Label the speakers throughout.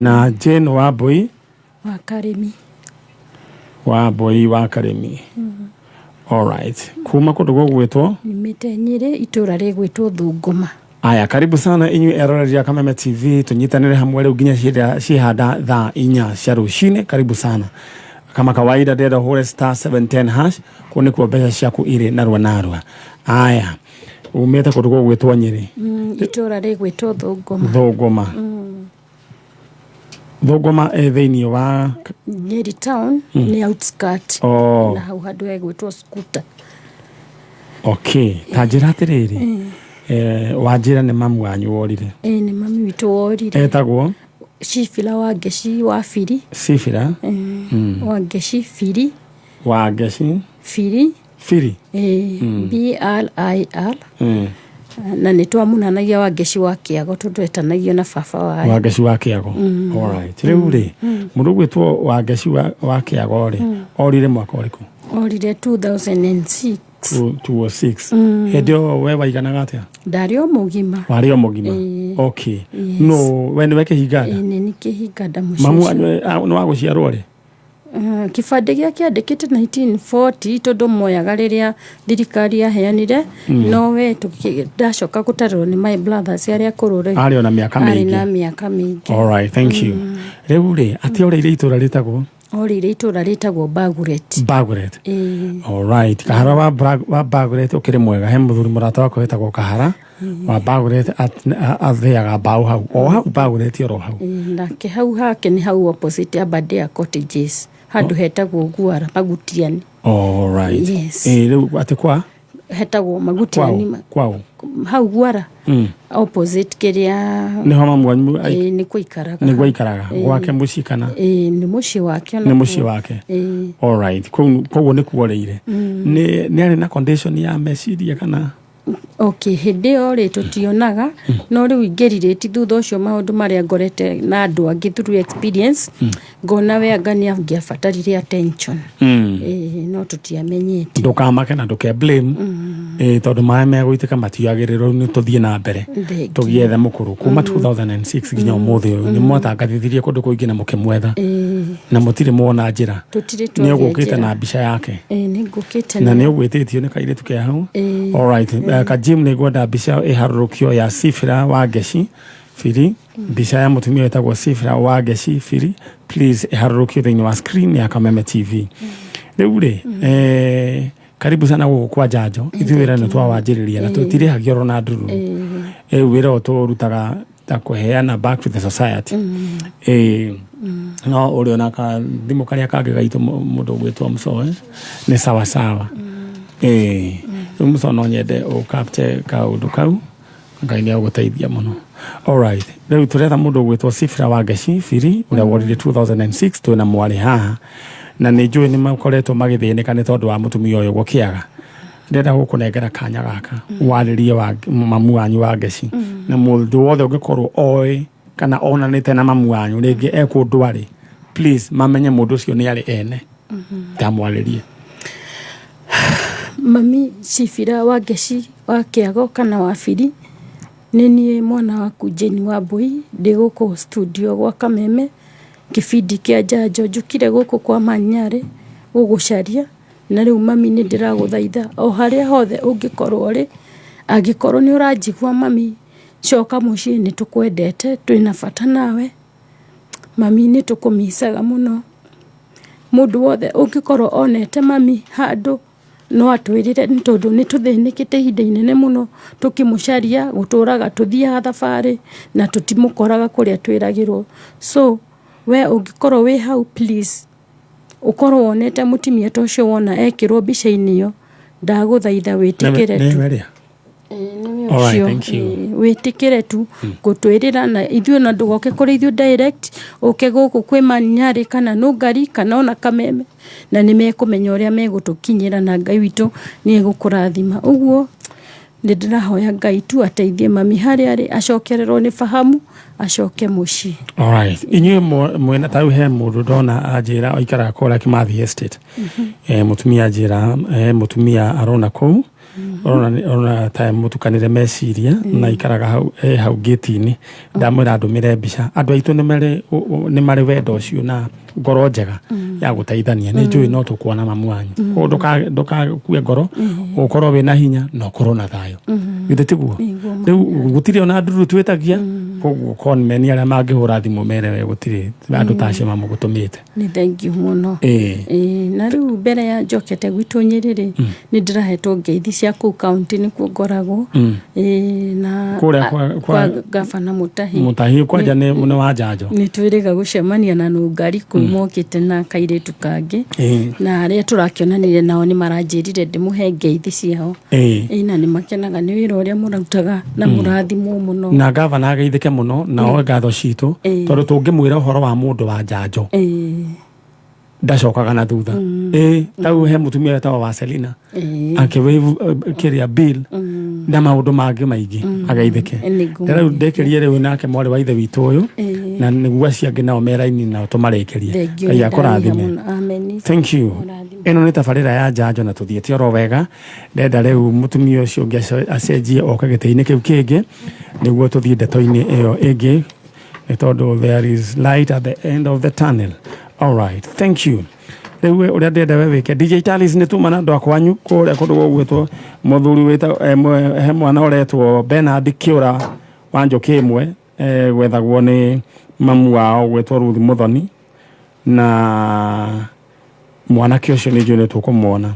Speaker 1: Na Jane Wambui.
Speaker 2: Wa Karĩmi.
Speaker 1: Wambui wa Karĩmi. Alright. Kuma kũndũ gũgwĩtwo?
Speaker 2: Nyumĩte Nyĩrĩ, itũra rĩgwĩtwo Thũngũma.
Speaker 1: Aya, karibu sana inyuĩ eroreri a Kameme TV, tũnyitanĩre hamwe rĩu nginya ciĩhanda thaa 4 cia rũcinĩ. Karibu sana. Kama kawaida ndĩrenda ũhũre *710#, kũu nĩkuo mbeca ciaku irĩ narua narua. Aya, umĩte kũndũ gũgwĩtwo Nyĩrĩ?
Speaker 2: Itũra rĩgwĩtwo Thũngũma.
Speaker 1: Thũngũma. Thũngũma ĩ thĩinĩ wa?
Speaker 2: Nyeri town, nĩ outskirt.
Speaker 1: Oh.
Speaker 2: Na hau handũ hegwĩtwo Skuta.
Speaker 1: Okay, ta njĩra atĩrĩrĩ, wanjĩra nĩ mamu wanyu worire?
Speaker 2: Ĩ, nĩ mami witũ worire.
Speaker 1: Etagwo?
Speaker 2: Cibira wa Ngeci wa Biri.
Speaker 1: Cibira
Speaker 2: Wa Ngeci Biri.
Speaker 1: Wa Ngeci
Speaker 2: Biri.
Speaker 1: Biri.
Speaker 2: Ĩ, Brir. Na nĩ twamunanagia wa Ngeci wa Kĩago tondũ etanagio na baba wayo.
Speaker 1: Wa Ngeci wa Kĩago. Alright, rĩu rĩ, mũndũ ũgwĩtwo wa Ngeci wa Kĩago rĩ, orire mwaka ũrĩkũ?
Speaker 2: Orire 2006.
Speaker 1: 206. Hĩndĩ ĩyo we waiganaga atĩa?
Speaker 2: Ndarĩ o mũgima.
Speaker 1: Warĩ o mũgima?
Speaker 2: Ĩĩ.
Speaker 1: Okay.
Speaker 2: Yes.
Speaker 1: No we nĩwe kĩhinganda?
Speaker 2: Ĩ, nĩ kĩhinganda mũciĩ
Speaker 1: Mamu
Speaker 2: ũcio.
Speaker 1: wanyu nĩ wa gũciarwo rĩ?
Speaker 2: Kĩbandĩ gĩake kĩandĩkĩte 1940 tondũ moyaga rĩrĩa thirikari yaheanire, no we ndacoka gũtarĩrwo nĩ my brothers arĩa akũrũ rĩ.
Speaker 1: Arĩ ona mĩaka
Speaker 2: Arĩ na
Speaker 1: mĩingĩ.
Speaker 2: mĩaka mĩingĩ.
Speaker 1: Alright, thank you. Rĩu rĩ, atĩ orĩire itũra rĩtagwo?
Speaker 2: Orĩire itũra rĩtagwo Baguret.
Speaker 1: Baguret.
Speaker 2: Ĩĩ.
Speaker 1: Alright, Kahara wa Baguret ũkĩrĩ mwega. He mũthuri mũrata wakwa wĩtagwo Kahara wa Baguret, athĩaga mbaũ hau. O hau Baguret oro hau.
Speaker 2: Ĩĩ, nake hau hake nĩ hau opposite Aberdare Cottages, handũ hetagwo Guara Magutiani.
Speaker 1: Alright.
Speaker 2: Yes.
Speaker 1: Ĩĩ, rĩu atĩ kwa?
Speaker 2: Hetagwo Magutiani.
Speaker 1: Kwao.
Speaker 2: Hau Guara. Opposite kĩrĩa.
Speaker 1: Nĩho mamu wanyu
Speaker 2: Ĩĩ, nĩ kũikaraga.
Speaker 1: Nĩguo aikaraga.
Speaker 2: Ĩĩ.
Speaker 1: Gwake mũciĩ kana?
Speaker 2: Ĩĩ, nĩ mũciĩ wake ona
Speaker 1: Nĩ mũciĩ
Speaker 2: kuo.
Speaker 1: wake.
Speaker 2: Ĩĩ.
Speaker 1: Alright. Koguo nĩ kuorĩire. Nĩ arĩ na condition ya meciria kana?
Speaker 2: Okay, hĩndĩ ĩyo rĩ tũtionaga, no rĩu ingĩrirĩti thutha ũcio maũndũ marĩa ngorete na andũ angĩ through experience, ngona we anga nĩ angĩabatarire attention. Ĩĩ, no tũtiamenyete.
Speaker 1: Ndũkamake na ndũke blame, tondũ maĩ megũitĩka matiagĩrĩrwo. Nĩ tũthiĩ na mbere.
Speaker 2: Thengiũ.
Speaker 1: Tũgĩethe mũkũrũ kuma 2006 nginya ũmũthĩ ũyũ, nĩ mwatangathithirie kũndũ kũingĩ na mũkĩmwetha na mũtirĩ mwona njĩra.
Speaker 2: Tũtirĩ
Speaker 1: Nĩ
Speaker 2: twagĩa
Speaker 1: ũgũkĩte
Speaker 2: njĩra.
Speaker 1: na mbica yake?
Speaker 2: Ĩĩ, nĩ ngũkĩte.
Speaker 1: Na nĩ ũgwĩtĩtio nĩ kairĩtu ke hau?
Speaker 2: Ĩĩ.
Speaker 1: Alright, Kajim, nĩ ngwenda mbica ĩharũrũkio ya Sifra wa Ngeci Biri, mbica ya mũtumia wĩtagwo Sifra wa Ngeci Biri, please ĩharũrũkio thĩinĩ wa screen ya Kameme TV. Rĩu rĩ, karibu sana gũkũ kwa Njanjo. Ithuĩ wĩra nĩ twawanjĩrĩria na tũtirĩhagio oro na ndururu. Rĩu wĩra ũyũ tũrutaga ta kũheana back to the society. No ũrĩ ona ka thimũ karĩa kangĩ gaitũ, mũndũ ũgwĩtwo Mũcoe nĩ sawa sawa. Rĩu Mũcoe, no nyende ũkapte kaũndũ kau. Ngai nĩ agũteithia mũno. Alright, rĩu tũretha mũndũ ũgwĩtwo Sifra wa Ngeci Biri ũrĩa worire 2006. Twĩna mwarĩ haha na nĩ njũĩ nĩ makoretwo magĩthĩnĩka nĩ tondũ wa mũtumia ũyũ gũkĩaga. Ndĩrenda gũkũnengera kanya gaka warĩrie wa mamu wanyu wa Ngeci, na mũndũ wothe ũngĩkorwo oĩ kana onanĩte na mamu wanyu rĩngĩ e kũndũ arĩ, please mamenye mũndũ ũcio nĩ arĩ ene ndamwarĩrie.
Speaker 2: Mami Cibira wa Ngeci wa Kĩago kana wa Biri, nĩ niĩ mwana waku Jane Wambui, ndĩ gũkũ studio gwa Kameme, kĩbindi kĩa Njanjo. Njũkire gũkũ kwa Manyarĩ gũgũcaria, na rĩu mami nĩ ndĩragũthaitha o harĩa hothe ũngĩkorwo ũrĩ, angĩkorwo nĩ ũranjigua mami, coka mũciĩ, nĩ tũkwendete, twĩna bata nawe. Mami, nĩ tũkũmicaga mũno. Mũndũ wothe ũngĩkorwo onete mami handũ no atwĩrĩre, nĩ tondũ nĩ tũthĩnĩkĩte ihinda inene mũno tũkĩmũcaria, gũtũraga tũthiaga thabarĩ na tũtimũkoraga kũrĩa twĩragĩrwo. So we ũngĩkorwo wĩ hau, please ũkorwo wonete mũtumia ta ũcio wona ekĩrwo mbica-inĩ ĩyo, ndagũthaitha wĩtĩkĩre tu.
Speaker 1: Nĩwe rĩa?
Speaker 2: Ĩĩ, nĩwe
Speaker 1: Alright,
Speaker 2: ũcio.
Speaker 1: thank you.
Speaker 2: Ĩĩ, wĩtĩkĩre tu gũtwĩrĩra na ithuĩ, ona ndũgoke kũrĩ ithuĩ direct, ũke gũkũ kwĩ Manyarĩ kana Nũngari kana ona Kameme, na nĩ mekũmenya ũrĩa megũtũkinyĩra, na Ngai witũ nĩ egũkũrathima. Ũguo nĩ ndĩrahoya Ngai tu ateithie mami harĩa arĩ, acokererwo nĩ fahamu, acoke mũciĩ.
Speaker 1: Alright. Inyuĩ mwena ta rĩu he mũndũ ndona anjĩra aikaraga kũrĩa Kimathi Estate. Mũtumia anjĩra, mũtumia arona kũu. Ũrona ta mũtukanĩre meciria na ikaraga hau hau gate-inĩ. Ndamwĩra ndũmĩre mbica. Andũ aitũ nĩ marĩ wendo ũcio na ngoro njega ya gũteithania. Nĩ njũĩ no tũkuona mamu wanyu. Koguo ndũgakue ngoro, ũkorwo wĩna hinya na ũkorwo na thayũ. Githĩ tiguo?
Speaker 2: Nĩguo.
Speaker 1: Rĩu gũtirĩ ona nduru twĩtagia. Koguo conmen arĩa mangĩhũra thimũ mere we gũtirĩ andũ ta acio mamũgũtũmĩte.
Speaker 2: Nĩ thank you mũno. Ĩĩ, na rĩu mbere ya njokete gwitũ Nyĩrĩ rĩ, nĩ ndĩrahetwo ngeithi cia kũu kaunti nĩkuo ngoragwo. Ĩĩ, na
Speaker 1: Kũrĩa
Speaker 2: kwa gabana Mũtahi.
Speaker 1: Mũtahi kwanja nĩ wa njanjo.
Speaker 2: Nĩ twĩrĩga gũcemania na nũngari kũu mokĩte na kairĩtu kangĩ, na arĩa tũrakĩonanire nao nĩ maranjĩrire ndĩmũhe ngeithi ciao. Ĩĩ, na nĩ makenaga nĩ wĩra ũrĩa mũrutaga na mũrathimwo mũno.
Speaker 1: Na gavana ageithĩke mũno na oe ngatho citũ, tondũ tũngĩmwĩra ũhoro wa mũndũ wa njanjo ndacokaga na thutha. Ĩĩ, tau he mũtumia wetagwo wa Selina akĩwĩvu kĩrĩa bill na maũndũ mangĩ maingĩ, ageithĩke.
Speaker 2: Nĩguo.
Speaker 1: Rĩu ndĩkĩrie rĩu nake mwarĩ wa ithe witũ ũyũ, na nĩguo acio angĩ nao me raini nao tũmarĩkĩrie.
Speaker 2: Thank you.
Speaker 1: Ngai akũrathime.
Speaker 2: Mũno. Amen.
Speaker 1: Thank you. Ĩno nĩ tabarĩra ya njanjo na tũthiĩte oro wega. Ndenda rĩu mũtumia ũcio ũngĩ acenjie oke gĩtĩ-inĩ kĩu kĩngĩ nĩguo tũthiĩ ndeto-inĩ ĩyo ĩngĩ, nĩ tondũ there is light at the end of the tunnel. All right, thank you. Rĩu we ũrĩa ndĩrenda we wĩke, DJ Talis, nĩ tuma na andũ a kwanyu kũrĩa kũndũ gũgwĩtwo mũthuri wĩta he mwana ũretwo Bernard Kĩũra wa Njũkĩ ĩmwe, gwethagwo nĩ mamu wao gwĩtwo Ruth Muthoni, na mwanake ũcio nĩ njũĩ nĩ tũkũmuona.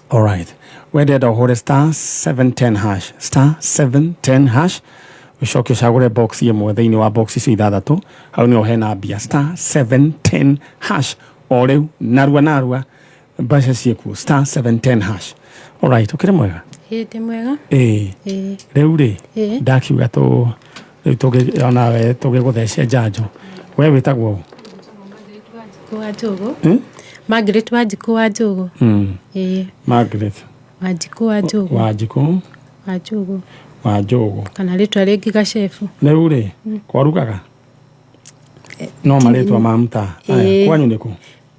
Speaker 1: Alright, we ndĩrenda ũhũre star 710 hash, star 710 hash, ũcoke ũcagũre box ĩmwe thĩinĩ wa box icio ithathatũ. Hau nĩho hena mbia. Star 710 hash, o rĩu narua narua, mbeca ciĩkuo. Star 710 hash. Alright, ũkĩrĩ mwega?
Speaker 3: Ĩĩ, ndĩ mwega.
Speaker 1: Ĩĩ.
Speaker 3: Ĩĩ.
Speaker 1: Rĩu rĩ, ndakiuga tũ rĩu tũngĩ onawe tũgĩgũthece njanjo. We wĩtagwo ũ?
Speaker 3: Wanjikũ wa Njũgũ.
Speaker 1: Hmm?
Speaker 3: Margaret Wanjikũ wa Njũgũ. Ĩĩ.
Speaker 1: Margaret
Speaker 3: Wanjikũ wa Njũgũ.
Speaker 1: Wanjikũ
Speaker 3: Wa Njũgũ.
Speaker 1: wa Njũgũ.
Speaker 3: Kana rĩtwa rĩngĩ Gacebu.
Speaker 1: Rĩu rĩ, kwarugaga no marĩtwa ma mtaa aya? Kwanyu nĩkũ?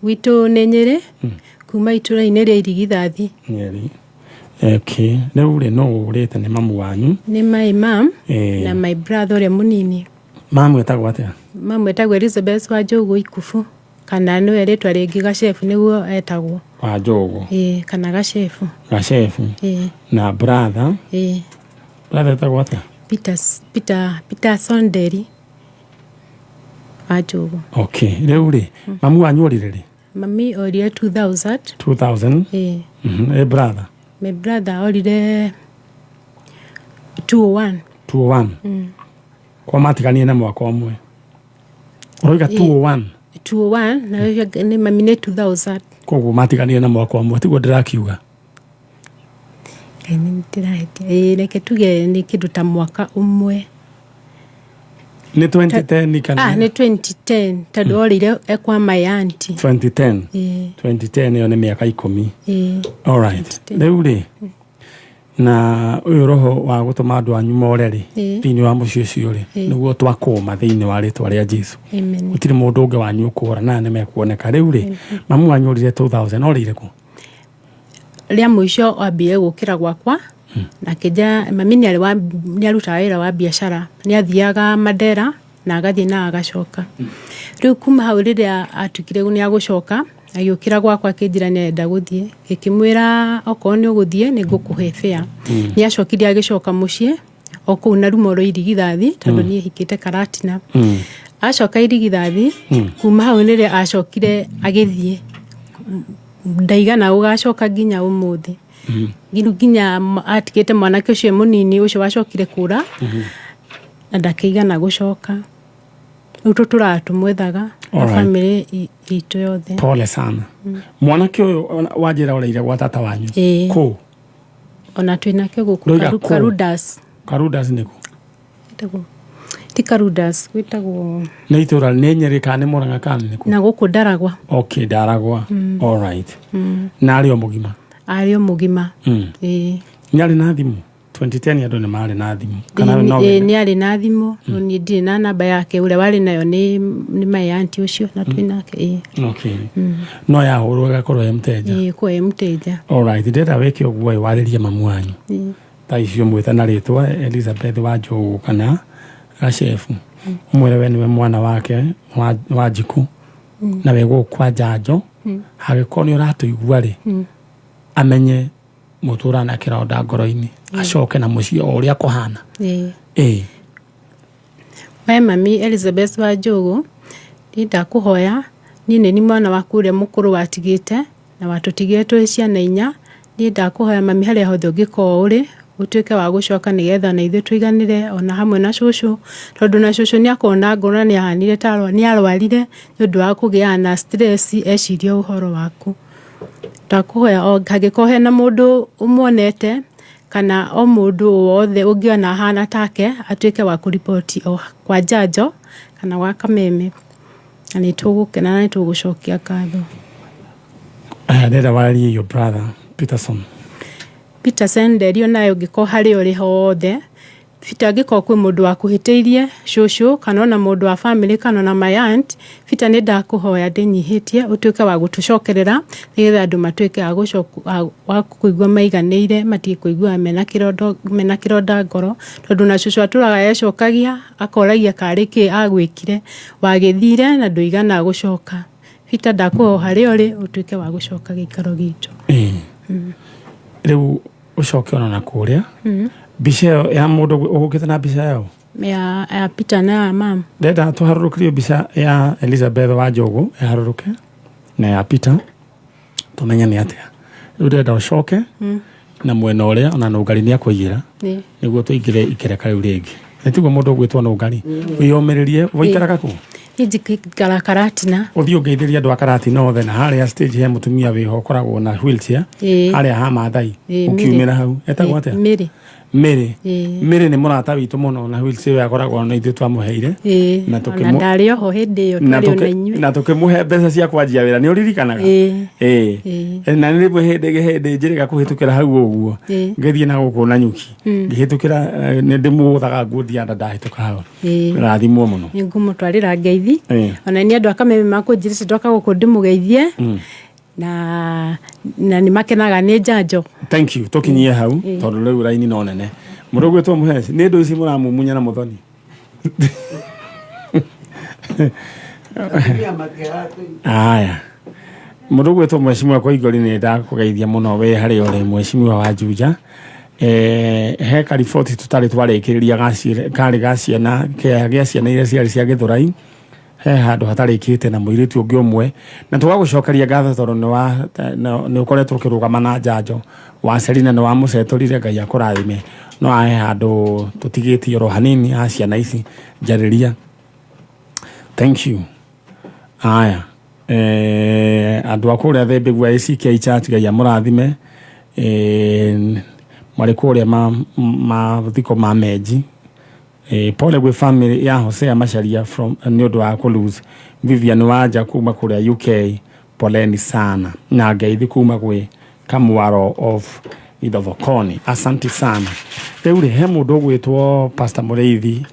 Speaker 3: Gwitũ nĩ Nyĩrĩ, kuma itũra-inĩ rĩa Irigithathi.
Speaker 1: Nyeri. Okay, rĩu rĩ, no ũrĩte nĩ mamu wanyu?
Speaker 3: Nĩ my mom na my brother ũrĩa mũnini.
Speaker 1: Mamu etagwo atĩa?
Speaker 3: Mamu etagwo Elizabeth wa Njũgũ Ikubu, kana nĩwe rĩtwa rĩngĩ Gacebu nĩguo etagwo.
Speaker 1: Wa Njũgũ.
Speaker 3: Ĩĩ, kana Gacebu.
Speaker 1: Gacebu.
Speaker 3: Ĩĩ.
Speaker 1: Na brother?
Speaker 3: Ĩĩ.
Speaker 1: Brother etagwo atĩa?
Speaker 3: Peter Peter Peter Sonderi wa Njũgũ.
Speaker 1: Okay, rĩu rĩ, mamu wanyu orire rĩ?
Speaker 3: Mami orire 2000.
Speaker 1: 2000?
Speaker 3: Ĩĩ.
Speaker 1: Ĩ brother?
Speaker 3: My brother orire 201.
Speaker 1: 201. Kwa matiganire na mwaka ũmwe, ũroiga 201?
Speaker 3: 201, na ũcio ũngĩ nĩ mami nĩ 2000.
Speaker 1: Koguo matiganire na mwaka ũmwe, tiguo ndĩrakiuga?
Speaker 3: Ngai, nĩ ndĩrahĩtia. Ĩĩ, reke tuge nĩ kĩndũ ta mwaka ũmwe.
Speaker 1: Nĩ 2010 kana?
Speaker 3: Ah, nĩ 2010, tondũ orĩire ekwa my auntie.
Speaker 1: 2010?
Speaker 3: Ĩĩ.
Speaker 1: 2010 ĩyo nĩ mĩaka 10.
Speaker 3: Ĩĩ.
Speaker 1: Alright, rĩu rĩ, na ũyũ roho wa gũtũma andũ anyu more rĩ, thĩinĩ wa mũciĩ ũcio rĩ, nĩguo twakũma thĩinĩ wa rĩtwa rĩa Jesu.
Speaker 3: Amen.
Speaker 1: Gũtirĩ mũndũ ũngĩ wanyu ũkũra na nĩ mekuoneka. Rĩu rĩ, mamu wanyu orire 2000, orĩire kũ?
Speaker 3: Rĩa mũico ambire gũkĩra gwakwa na akĩnjĩra mami nĩ arĩ wa nĩ arutaga wĩra wa biacara, nĩ athiaga Mandera na agathiĩ na agacoka. Rĩu kuma hau rĩrĩa atuĩkire nĩ agũcoka, agĩũkĩra gwakwa akĩnjĩra nĩ arenda gũthiĩ. Ngĩkĩmwĩra okorwo nĩ ũgũthiĩ nĩ ngũkũhe fare. Nĩ acokire agĩcoka mũciĩ o kũu na rumo rwa Irigithathi, tondũ niĩ hikĩte Karatina. Acoka Irigithathi, kuma hau nĩrĩo acokire agĩthiĩ, ndaigana gũgacoka nginya ũmũthĩ. Rĩu nginya atigĩte mwanake ũcio mũnini ũcio wacokire kũra na ndakĩigana gũcoka. Rĩu tũtũraga tũmwethaga na bamĩrĩ itũ yothe.
Speaker 1: Pole sana. Mwanake ũyũ wanjĩra ũreire gwa tata wanyu?
Speaker 3: Ĩĩ.
Speaker 1: Kũ?
Speaker 3: Ona twĩ nake gũkũ.
Speaker 1: Ndoiga kũ?
Speaker 3: Karudas.
Speaker 1: Karudas nĩkũ?
Speaker 3: Gwĩtagwo, ti Karudas, gwĩtagwo
Speaker 1: Nĩ itũra nĩ Nyĩrĩ kana nĩ Mũrang'a kana nĩkũ?
Speaker 3: Na gũkũ Ndaragwa.
Speaker 1: Okay, Ndaragwa. Alright, na arĩ o mũgima?
Speaker 3: Arĩ o mũgima. Ĩĩ.
Speaker 1: Nĩ arĩ na thimũ? 2010 andũ nĩ marĩ na thimũ kana no
Speaker 3: Ĩĩ,
Speaker 1: wende?
Speaker 3: nĩ arĩ na thimũ, no niĩ ndirĩ na namba yake. Ũrĩa warĩ nayo nĩ my auntie ũcio na twĩ nake, ĩĩ.
Speaker 1: Okay, no yahũrwo ĩgakorwo ĩ mteja.
Speaker 3: Ĩĩ, kwa ĩ mteja.
Speaker 1: Alright, ndĩrenda wĩke ũguo ĩ, warĩrie mamu wanyu. Thaa icio mwĩte na rĩtwa Elizabeth wa Njũgũ kana Gacebu, ũmwĩre we nĩwe mwana wake wa Njikũ na we gũkũ kwa Njanjo, hangĩkorwo nĩ ũratũigua rĩ, amenye mũtũra na kĩronda ngoro-inĩ, acoke na mũciĩ o ũrĩa kũhana. Ĩĩ.
Speaker 3: We mami Elizabeth wa Njũgũ, niĩ ndakũhoya, niĩ nĩ niĩ mwana waku ũrĩa mũkũrũ watigĩte na watũtigire twĩ ciana inya. Niĩ ndakũhoya mami, harĩa hothe ũngĩkorwo ũrĩ, ũtuĩke wa gũcoka nĩgetha ona ithuĩ tũiganĩre ona hamwe na cũcũ, tondũ na cũcũ nĩ akoragwo na ngoro na nĩ ahanire ta nĩ arwarire nĩ ũndũ wa kũgĩa na stress eciria ũhoro waku. Ndakũhoya o hangĩkorwo hena mũndũ ũmuonete kana o mũndũ wothe ũngĩona ahana take, atuĩke wa kũriboti o kwa Njanjo kana gwa Kameme, na nĩ tũgũkena na nĩ tũgũcokia ngatho.
Speaker 1: Aya, ndĩrenda warĩrie your brother Peterson.
Speaker 3: Peterson, nderio nawe ũngĩkorwo harĩa ũrĩ hothe, Peter, angĩkorwo kwĩ mũndũ wakũhĩtĩirie cũcũ kana ona mũndũ wa family kana ona my aunt, Peter, nĩ ndakũhoya ndĩnyihĩtie ũtuĩke wa gũtũcokerera nĩgetha andũ matuĩke a kũigua maiganĩire, matige kũigua mena kĩronda ngoro, tondũ na cũcũ atũraga ecokagia akoragia karĩ kĩ agwĩkire wagĩthire na ndũigana gũcoka. Peter, ndakũhoya harĩa ũrĩ ũtuĩke wa gũcoka gĩikaro gitũ.
Speaker 1: Ĩĩ, rĩu ũcoke ona na kũrĩa mbica ĩyo ya mũndũ ũgũkĩte na mbica yayo.
Speaker 3: Ya Peter na ya mam.
Speaker 1: Ndenda tũharũrũkĩrio mbica ya Elizabeth wa Njũgũ ĩharũrũke na ya Peter, tũmenye nĩ atĩa. Rĩu ndĩrenda ũcoke na mwena ũrĩa ona Nũngari nĩ akũigĩra nĩguo tũingĩre ikereka rĩu rĩngĩ. Nĩ tiguo mũndũ ũgwĩtwo Nũngari, wĩyũmĩrĩrie. Waikaraga kũ?
Speaker 3: Niĩ njikara Karatina.
Speaker 1: Ũthiĩ ũngeithĩrie andũ a Karatina othe, na harĩa stage he mũtumia wĩho ũkoragwo na wheelchair harĩa ha Maathai. Ũkiumĩra hau etagwo atĩa?
Speaker 3: Mĩrĩ.
Speaker 1: Mĩrĩ. Mĩrĩ nĩ mũrata witũ mũno, na wheelchair ĩyo akoragwo na ithuĩ twamũheire na
Speaker 3: Ona ndarĩ oho hĩndĩ ĩyo
Speaker 1: na
Speaker 3: twarĩ ona inyuĩ.
Speaker 1: Na tũkĩmũhe mbeca cia kwanjia wĩra, nĩ ũririkanaga?
Speaker 3: Ĩĩ.
Speaker 1: Ĩĩ.
Speaker 3: Ĩĩ.
Speaker 1: Na nĩ rĩmwe hĩndĩ njĩrĩga kũhĩtũkĩra hau ũguo ngĩthiĩ na gũkũ na nyuki ngĩhĩtũkĩra, nĩ ndĩmũgũthaga nguo ndianda ndahĩtũka hau. Rathimwo mũno.
Speaker 3: Nĩ ngũmũtwarĩra ngeithi. Ona nĩ andũ a Kameme makũnjĩrĩte ndoka gũkũ ndĩmũgeithie na nĩ makenaga nĩ Njanjo.
Speaker 1: Thank you. Tũkinyie hau tondũ rĩu raini no nene. Mũndũ ũgwĩtwo Mũheci, nĩ ndũ ici mũramumunya na mũthoni. Aya, mũndũ ũgwĩtwo Mheshimiwa Koigori, nĩ ndakũgeithia mũno wĩ harĩa ũrĩ, Mheshimiwa wa Juja. He kariboti tũtarĩ twarĩkĩrĩria karĩ ga ciana gĩa ciana iria ciarĩ cia Gĩthũrai, he handũ hatarĩkĩte na mũirĩtu ũngĩ ũmwe, na tũgagũcokeria ngatho tondũ nĩ ũkoretwo ũkĩrũgama na Njanjo wa Selina, nĩ wamũcetũrire. Ngai akũrathime. No he handũ tũtigĩtie oro hanini ha ciana ici, njarĩria. Thank you. Aya, andũ a kũrĩa Thembegua ACK Church, Ngai amũrathime. Marĩ kũrĩa mathiko ma Menji. Pole gwĩ family ya Hosea Macharia from nĩ ũndũ wa kũ lose Vivian Wanja kuma kũrĩa UK, poleni sana, na ngeithi kuma gwĩ Kamwaro of Ithothokoni, asanti sana. Rĩu rĩ, he mũndũ ũgwĩtwo Pastor Mũrĩithi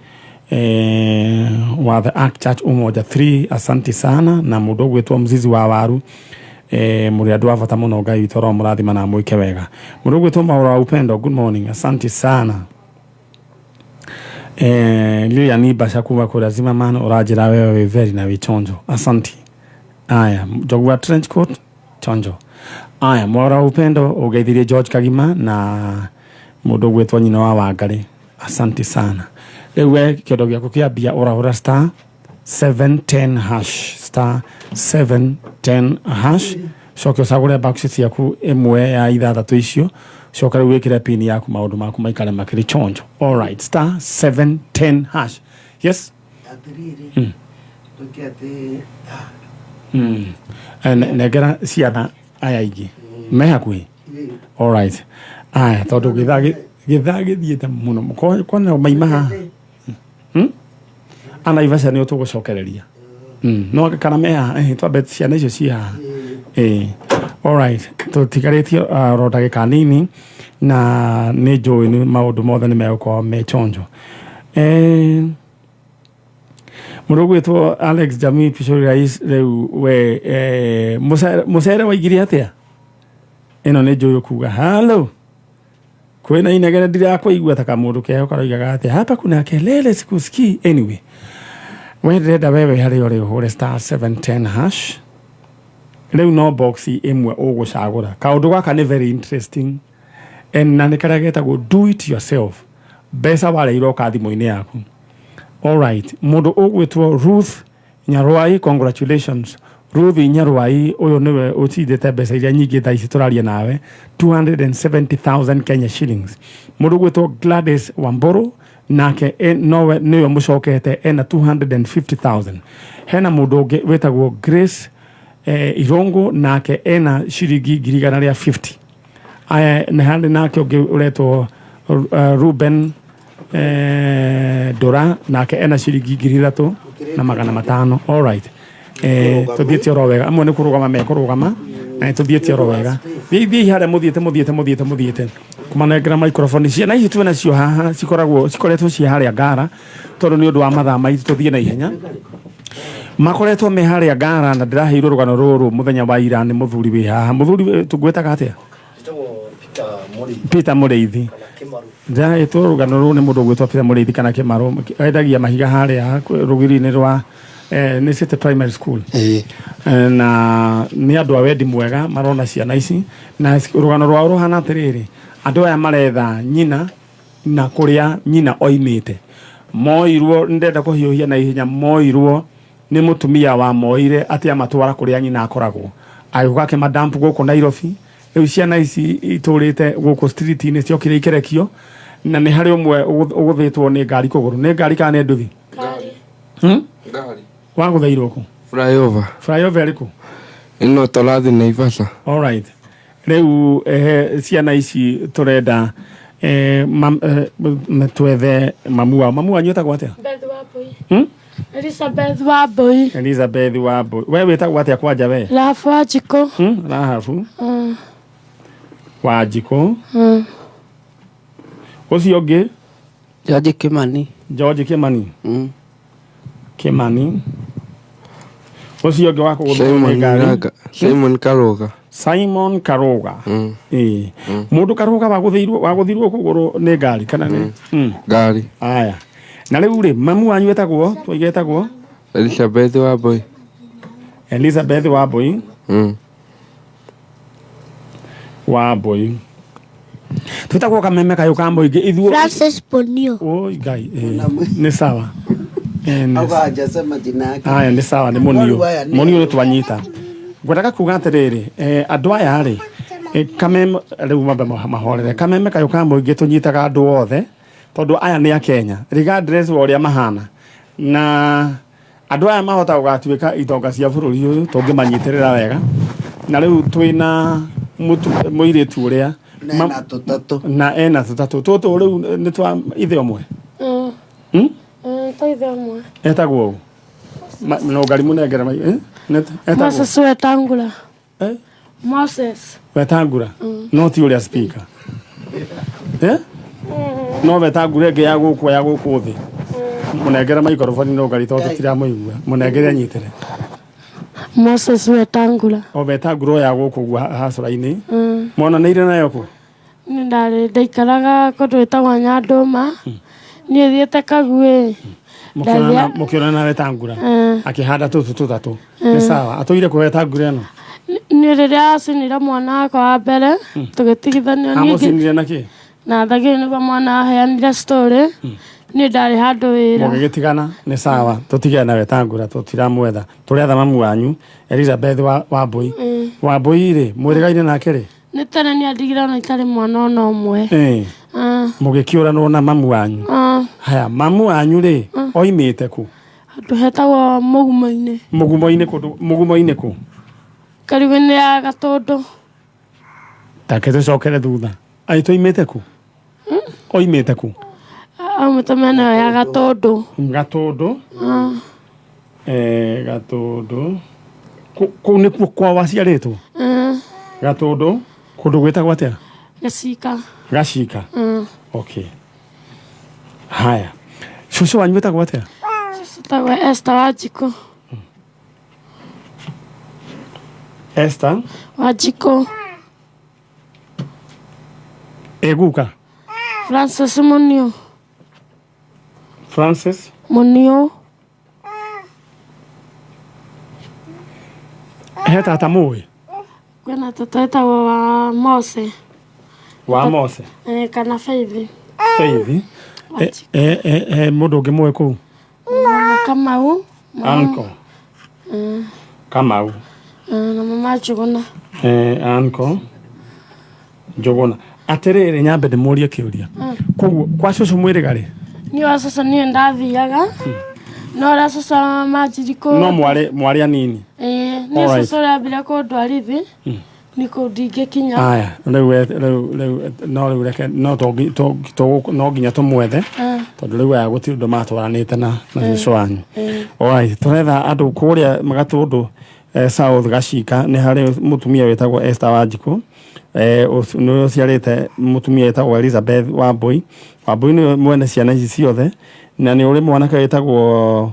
Speaker 1: wa The Ark Church Umoja 3, asanti sana, na mũndũ ũgwĩtwo Mzizi wa Waru. Mũrĩ andũ a bata mũno. Ngai witũ aromũrathima na amwĩke wega. Mũndũ ũgwĩtwo Maũra wa Upendo, good morning, asanti sana. Lilian Ibasha kuma kũrĩa Zimmerman, ũranjĩra wewe wĩ very na wĩ chonjo, asanti. Aya, njogu wa trench coat chonjo. Aya, Mwara wa Upendo, ũgeithirie George Kagima na mũndũ ũgwĩtwo nyina wa Wangarĩ, asanti sana. Rĩu we kĩondo gĩaku kĩa mbia ũrahũra star 710 hash, star 710 hash, coke ũcagũre box ciaku ĩmwe ya ithathatũ icio, coke rĩu wĩkĩre pin yaku, maũndũ maku maikare makĩrĩ chonjo. Alright, star 710 hash, yes.
Speaker 4: Atĩrĩrĩ, tũke atĩ
Speaker 1: Nengera ciana aya ingĩ me hakuhĩ. Alright, aya, tondũ gĩthaa gĩthiĩte mũno. Kwana maima haha. Anaivasha nĩ ũtũgũcokereria. No kana me haha, twambe ciana icio ci haha. Alright, tũtigarĩtie oro ndagĩka nini. Na nĩ njũĩ nĩ maũndũ mothe nĩ megũkorwo me chonjo. Mũndũ ũgwĩtwo Alex Jamii Pishori Rais rĩu we mũcere waigire atĩa? Ĩno nĩ njũĩ ũkuga halo kwĩna inegene ndirakũigua ta kamũndũ keho karoigaga atĩa hapa kuna kelele sikusikii. Anyway, we ndĩrenda wewe harĩa ũrĩ ũhũre star 710 hash. Rĩu no box ĩmwe ũgũcagũra. Kaũndũ gaka nĩ very interesting and na nĩ karĩa getagwo do it yourself. Mbeca warĩa iroka thimũ-inĩ yaku. Alright, mũndũ ũgwĩtwo Ruth Nyarwai, congratulations. Ruth Nyarwai ũyũ nĩwe ũcindĩte mbeca iria nyingĩ thaa ici tũraria nawe, 270,000 Kenya shillings. Mũndũ ũgwĩtwo Gladys Wamburu nake nowe nĩwe mũcokete ena 250,000. Hena mũndũ ũngĩ wĩtagwo Grace Irongo nake ena ciringi 150,000. Aya nĩ harĩ nake ũngĩ ũretwo Ruben Dora nake ena ciringi 3,500. Alright, tuthiĩte oro wega. Amwe nĩ kũrũgama mekũrũgama na nĩ tũthiĩte oro wega. Thiĩ harĩa mũthiĩte mũthiĩte mũthiĩte mũthiĩte kũmanengera microphone. Ciana ici twĩ nacio haha cikoragwo cikoretwo ciĩ harĩa ngara tondũ nĩ ũndũ wa mathaa maitũ tũthiĩ na ihenya. Makoretwo me harĩa ngara na ndĩraheirwo rũgano rũrũ mũthenya wa ira nĩ mũthuri wĩ haha. Mũthuri tũngwĩtaga atĩa? Peter Mũrĩithi. Ndĩrahetwo rũgano rũrũ nĩ mũndũ ũgwĩtwo Peter Mũrĩithi kana Kĩmarũ. Endagia mahiga harĩa rũgiri-inĩ rwa nĩ City Primary School. Na nĩ andũ a wendi mwega marona ciana ici na rũgano rwao rũhana atĩrĩrĩ, andũ aya maretha nyina na kũrĩa nyina oimĩte. Moirwo, ndĩrenda kũhiũhia na ihenya, moirwo nĩ mũtumia wa moire atĩ amatwara kũrĩa nyina akoragwo. Agĩũka akĩmadamp gũkũ Nairobi. Rĩu ciana ici itũrĩte gũkũ street-inĩ ciokire ikerekio na nĩ harĩ ũmwe ũgũthĩtwo nĩ ngari kũgũrũ. Nĩ ngari kana nĩ nduthi?
Speaker 5: Ngari.
Speaker 1: Wagũtheirwo kũ?
Speaker 5: Flyover.
Speaker 1: Flyover ĩrĩkũ?
Speaker 5: Ĩno tũrathiĩ Naivasha.
Speaker 1: Alright. Rĩu ciana ici tũrenda twethe mamu wao. Mamu wanyu etagwo atĩa?
Speaker 2: Beth Wambui. Elizabeth Wambui.
Speaker 1: Elizabeth Wambui. We wĩtagwo atĩa kwanja we?
Speaker 2: Rahabu Wanjikũ.
Speaker 1: Rahabu Wanjikũ. Ũcio ũngĩ?
Speaker 4: George Kimani.
Speaker 1: George Kimani. Kimani. Ũcio ũngĩ wa kũgũthwo nĩ ngari?
Speaker 5: Simon Karuga.
Speaker 1: Simon Karuga. Ĩĩ. Mũndũ Karuga wagũthirwo wagũthirwo kũgũrũ nĩ ngari kana nĩ?
Speaker 5: Ngari.
Speaker 1: Aya. Na rĩu rĩ, mamu wanyu etagwo, twoiga etagwo?
Speaker 5: Elizabeth Wambui.
Speaker 1: Elizabeth Wambui. Wambui. Twĩtagwo kameme kayũ ka mũingĩ ithuĩ.
Speaker 6: Francis Ponio.
Speaker 1: Oi Ngai, nĩ sawa.
Speaker 4: Auga hajasema jina yake.
Speaker 1: Aya nĩ sawa, nĩ mũniũ.
Speaker 4: Rĩu aya nĩ-
Speaker 1: Mũniũ nĩ twanyita. Ngwendaga kuga atĩrĩrĩ, andũ aya rĩ, kameme rĩu mambe mahorere. Kameme kayũ ka mũingĩ tũnyitaga andũ othe tondũ aya nĩ a Kenya regardless wa ũrĩa mahana. Na andũ aya mahota gũgatuĩka itonga cia bũrũri ũyũ tũngĩmanyitĩrĩra wega. Na rĩu twĩna mũirĩtu ũrĩa
Speaker 4: Na ena tũtatũ.
Speaker 1: Na ena tũtatũ. Tũtũ rĩu nĩ twa ithe ũmwe.
Speaker 2: Twa ithe ũmwe.
Speaker 1: Etagwo ũũ? No ngari mũnengere etagwo?
Speaker 2: Moses Wetangula. Moses.
Speaker 1: Wetangula. No ti ũrĩa speaker. No Wetangula ĩngĩ ya gũkũ ya gũkũ thĩ. Mũnengere microphone no ngari tondũ tũtiramũigua. Mũnengere anyitĩre.
Speaker 2: Moses Wetangula.
Speaker 1: O Wetangula ya gũkũ ũguo hacũra-inĩ. Monanĩire nayo kũ?
Speaker 2: Nĩ ndarĩ ndaikaraga kũndũ gwĩtagwo Nyandũma. Niĩ thiĩte Kaguĩ.
Speaker 1: Mũkĩonana Wetangula. Akĩhanda tũtũ tũtatũ. Nĩ sawa. Atũire kũ Wetangula ĩno?
Speaker 2: Nĩ rĩrĩa acinire mwana wakwa wa mbere, tũgĩtigithania niĩ ngĩ-
Speaker 1: Amũcinire na kĩ?
Speaker 2: Na thagiri nĩguo mwana aheanire story. Niĩ ndarĩ handũ wĩra.
Speaker 1: Mũgĩgĩtigana nĩ sawa. Tũtigane na Wetangula tũtiramwetha. Tũretha mamu wanyu Elizabeth Wambui. Wambui rĩ, mwĩrĩgaine nake rĩ?
Speaker 2: Nĩ tene nĩ andigire ona itarĩ mwana ona ũmwe.
Speaker 1: Mũgĩkĩũranwo na mamu wanyu. Haya, mamu wanyu rĩ, oimĩte kũ?
Speaker 2: Handũ hetagwo Mũgumo-inĩ.
Speaker 1: Mũgumo-inĩ kũndũ, Mũgumo-inĩ kũ?
Speaker 2: Karigu-inĩ ya Gatũndũ.
Speaker 1: Take tũcokere thutha. Ai tũimĩte kũ? Oimĩte kũ?
Speaker 2: Aumĩte mĩena ĩyo ya Gatũndũ.
Speaker 1: Gatũndũ. Gatũndũ. Kũu nĩkuo kwa waciarĩtwo? Gatũndũ. Kũndũ gwĩtagwo atĩa?
Speaker 2: Gĩcika.
Speaker 1: Gacika. Okay, haya, cũcũ wanyu wĩtagwo atĩa?
Speaker 6: Tagwo Esther Wanjikũ.
Speaker 1: Esther
Speaker 6: Wanjikũ.
Speaker 1: Ĩguka?
Speaker 6: Francis Munio.
Speaker 1: Francis
Speaker 6: Munio.
Speaker 1: He tata mũĩ?
Speaker 6: Kwĩna tata wĩtagwo wa Mose.
Speaker 1: Wa Mose.
Speaker 6: Eh, kana Faithi.
Speaker 1: Faith. He mũndũ ũngĩ mũĩ kũu?
Speaker 6: Mama Kamau.
Speaker 1: Uncle Kamau.
Speaker 6: Na mama Njũgũna.
Speaker 1: Uncle Njũgũna. Atĩrĩrĩ, nyambe ndĩmũrie kĩũria. Koguo kwa cũcũ mwĩrĩga rĩ?
Speaker 6: Niĩ wa cũcũ niĩ ndathiaga, no ũrĩa cũcũ manjirie kũ
Speaker 1: No mwarĩ anini?
Speaker 6: Ĩĩ, niĩ cũcũ ũrĩa ambire kũndwarithi nĩ kũu ndingĩkinya.
Speaker 1: Aya, rĩu rĩu no rĩu reke no no nginya tũmwethe, tondũ rĩu aya gũtirĩ ũndũ matwaranĩte na cũcũ wanyu. Alright, tũretha andũ kũrĩa Magatũndũ, South Gacika, nĩ harĩ mũtumia wĩtagwo Esther Wanjikũ, nĩwe ũciarĩte mũtumia wĩtagwo Elizabeth Wambui. Wambui nĩwe mwene ciana ici ciothe, na nĩ ũrĩ mwanake wĩtagwo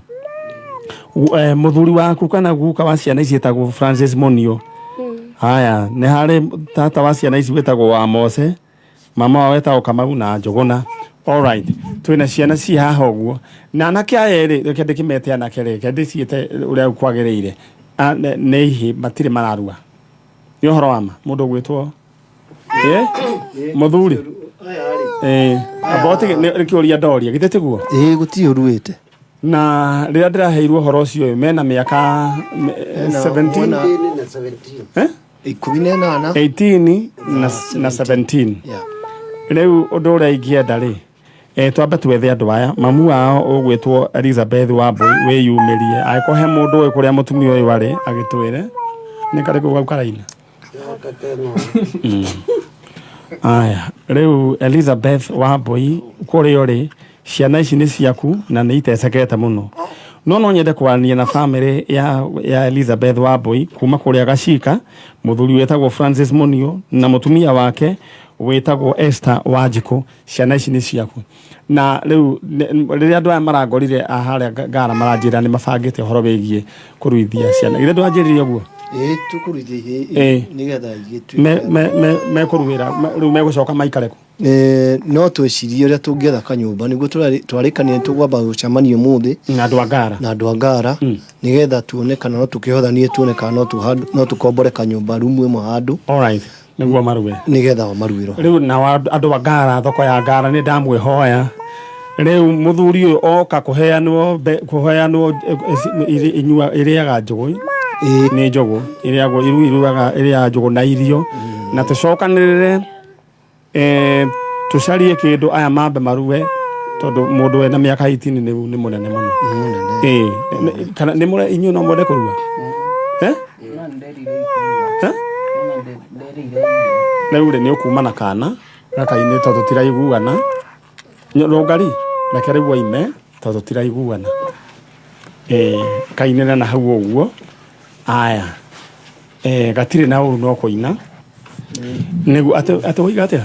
Speaker 1: mũthuri waku kana guka wa ciana ici wĩtagwo Francis Monio. Haya, nĩ harĩ tata wa ciana ici wĩtagwo wa Mose, mama wao wetagwo Kamau na Njũgũna. Alright, twĩna ciana ci haha ũguo, na anake aya erĩ, reke ndĩkĩmete anake, reke ndĩciĩte ũrĩa kwagĩrĩire. Nĩ ihĩ matirĩ mararua, nĩ ũhoro wa ma mũndũ ũgwĩtwo mũthuri amba nĩ kĩũria ndoria, githĩ tiguo?
Speaker 7: Ĩĩ, gũtirĩ ũruĩte.
Speaker 1: Na rĩrĩa ndĩraheirwo ũhoro ũcio, mena mĩaka 17.
Speaker 7: Mwena-
Speaker 4: 18 na 17.
Speaker 1: Eh?
Speaker 7: 18.
Speaker 1: 18 na 17.
Speaker 7: Yeah.
Speaker 1: Rĩu ũndũ ũrĩa ingĩenda rĩ, twambe twethe andũ aya. Mamu wao ũgwĩtwo Elizabeth Wambui, wĩyumĩrie angĩkorwo he mũndũ ũĩ kũrĩa mũtumia ũyũ arĩ, agĩtwĩre. Nĩ karĩkũ gau karaina?
Speaker 4: Gaka keng'o.
Speaker 1: Aya, rĩu Elizabeth Wambui, kũrĩa ũrĩ, ciana ici nĩ ciaku na nĩ itecekete mũno, no nyende kwaranĩria na famĩlĩ ya Elizabeth Wambui kuma kũrĩa Gacika, mũthuri wĩtagwo Francis Munio na mũtumia wake wĩtagwo Esther Wanjikũ. Ciana ici nĩ ciaku, na rĩu rĩrĩa andũ aya marangorire harĩa Ngara, maranjĩra nĩ mabangĩte ũhoro wĩgiĩ kũruithia ciana. Githĩ ndwanjĩrire ũguo?
Speaker 7: Ĩĩ, tũkũruithia.
Speaker 1: Ĩĩ.
Speaker 7: Nĩgetha igĩtuĩke
Speaker 1: Mekũruĩra rĩu, megũcoka maikare kũ?
Speaker 7: No twĩcirie ũrĩa tũngĩetha kanyũmba nĩguo twarĩkanire tũgwamba gũcemania ũmũthĩ.
Speaker 1: Na andũ a Ngara.
Speaker 7: Na andũ a Ngara, nĩgetha tuone kana no tũkĩhothanie, tuone kana no tũkombore kanyũmba, rumu ĩmwe handũ.
Speaker 1: Alright, nĩguo marue.
Speaker 7: Nĩgetha maruĩrwo.
Speaker 1: Rĩu nao andũ a Ngara, thoko ya Ngara, nĩ ndamwĩhoya rĩu mũthuri ũyũ oka kũheanwo inyua ĩrĩaga njũgũ.
Speaker 7: Ĩĩ.
Speaker 1: Nĩ njũgũ ĩrĩagwo, iru iruaga, ĩrĩaga njũgũ na irio, na tũcokanĩrĩre, tũcarie kĩndũ aya mambe marue, tondũ mũndũ wena mĩaka 18 nĩ mũnene mũno. Ĩĩ, kana nĩ mũre inyuĩ no mwende kũrua? Eh? Eh? Rĩu rĩ, nĩ ũkuma na kana gakainĩ tondũ tũtiraiguana. Rũngari, reke rĩu oime tondũ tũtiraiguana. Ĩĩ, kainĩre na hau ũguo. Aya, gatirĩ na ũru no kũina nĩguo atĩ woiga atĩa?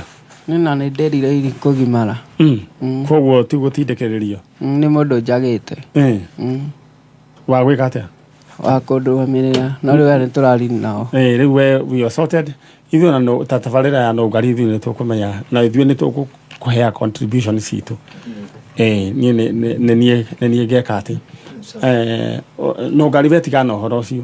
Speaker 4: Nĩ na nĩ nderirĩirie kũgimara.
Speaker 1: Koguo ti gũtindĩkĩrĩrio?
Speaker 4: Nĩ mũndũ njagĩte.
Speaker 1: Wa gwĩka atĩa?
Speaker 4: Wa kũndũgamĩrĩra, no rĩu aya nĩ tũrari nao.
Speaker 1: Rĩu we are sorted. Ithuĩ ona ta tabarĩra ya Nũngari, ithuĩ nĩ tũkũmenya na ithuĩ nĩ tũkũhea contribution citũ. Niĩ nĩ niĩ ngeka atĩ Nũngari we tigana na ũhoro ũcio.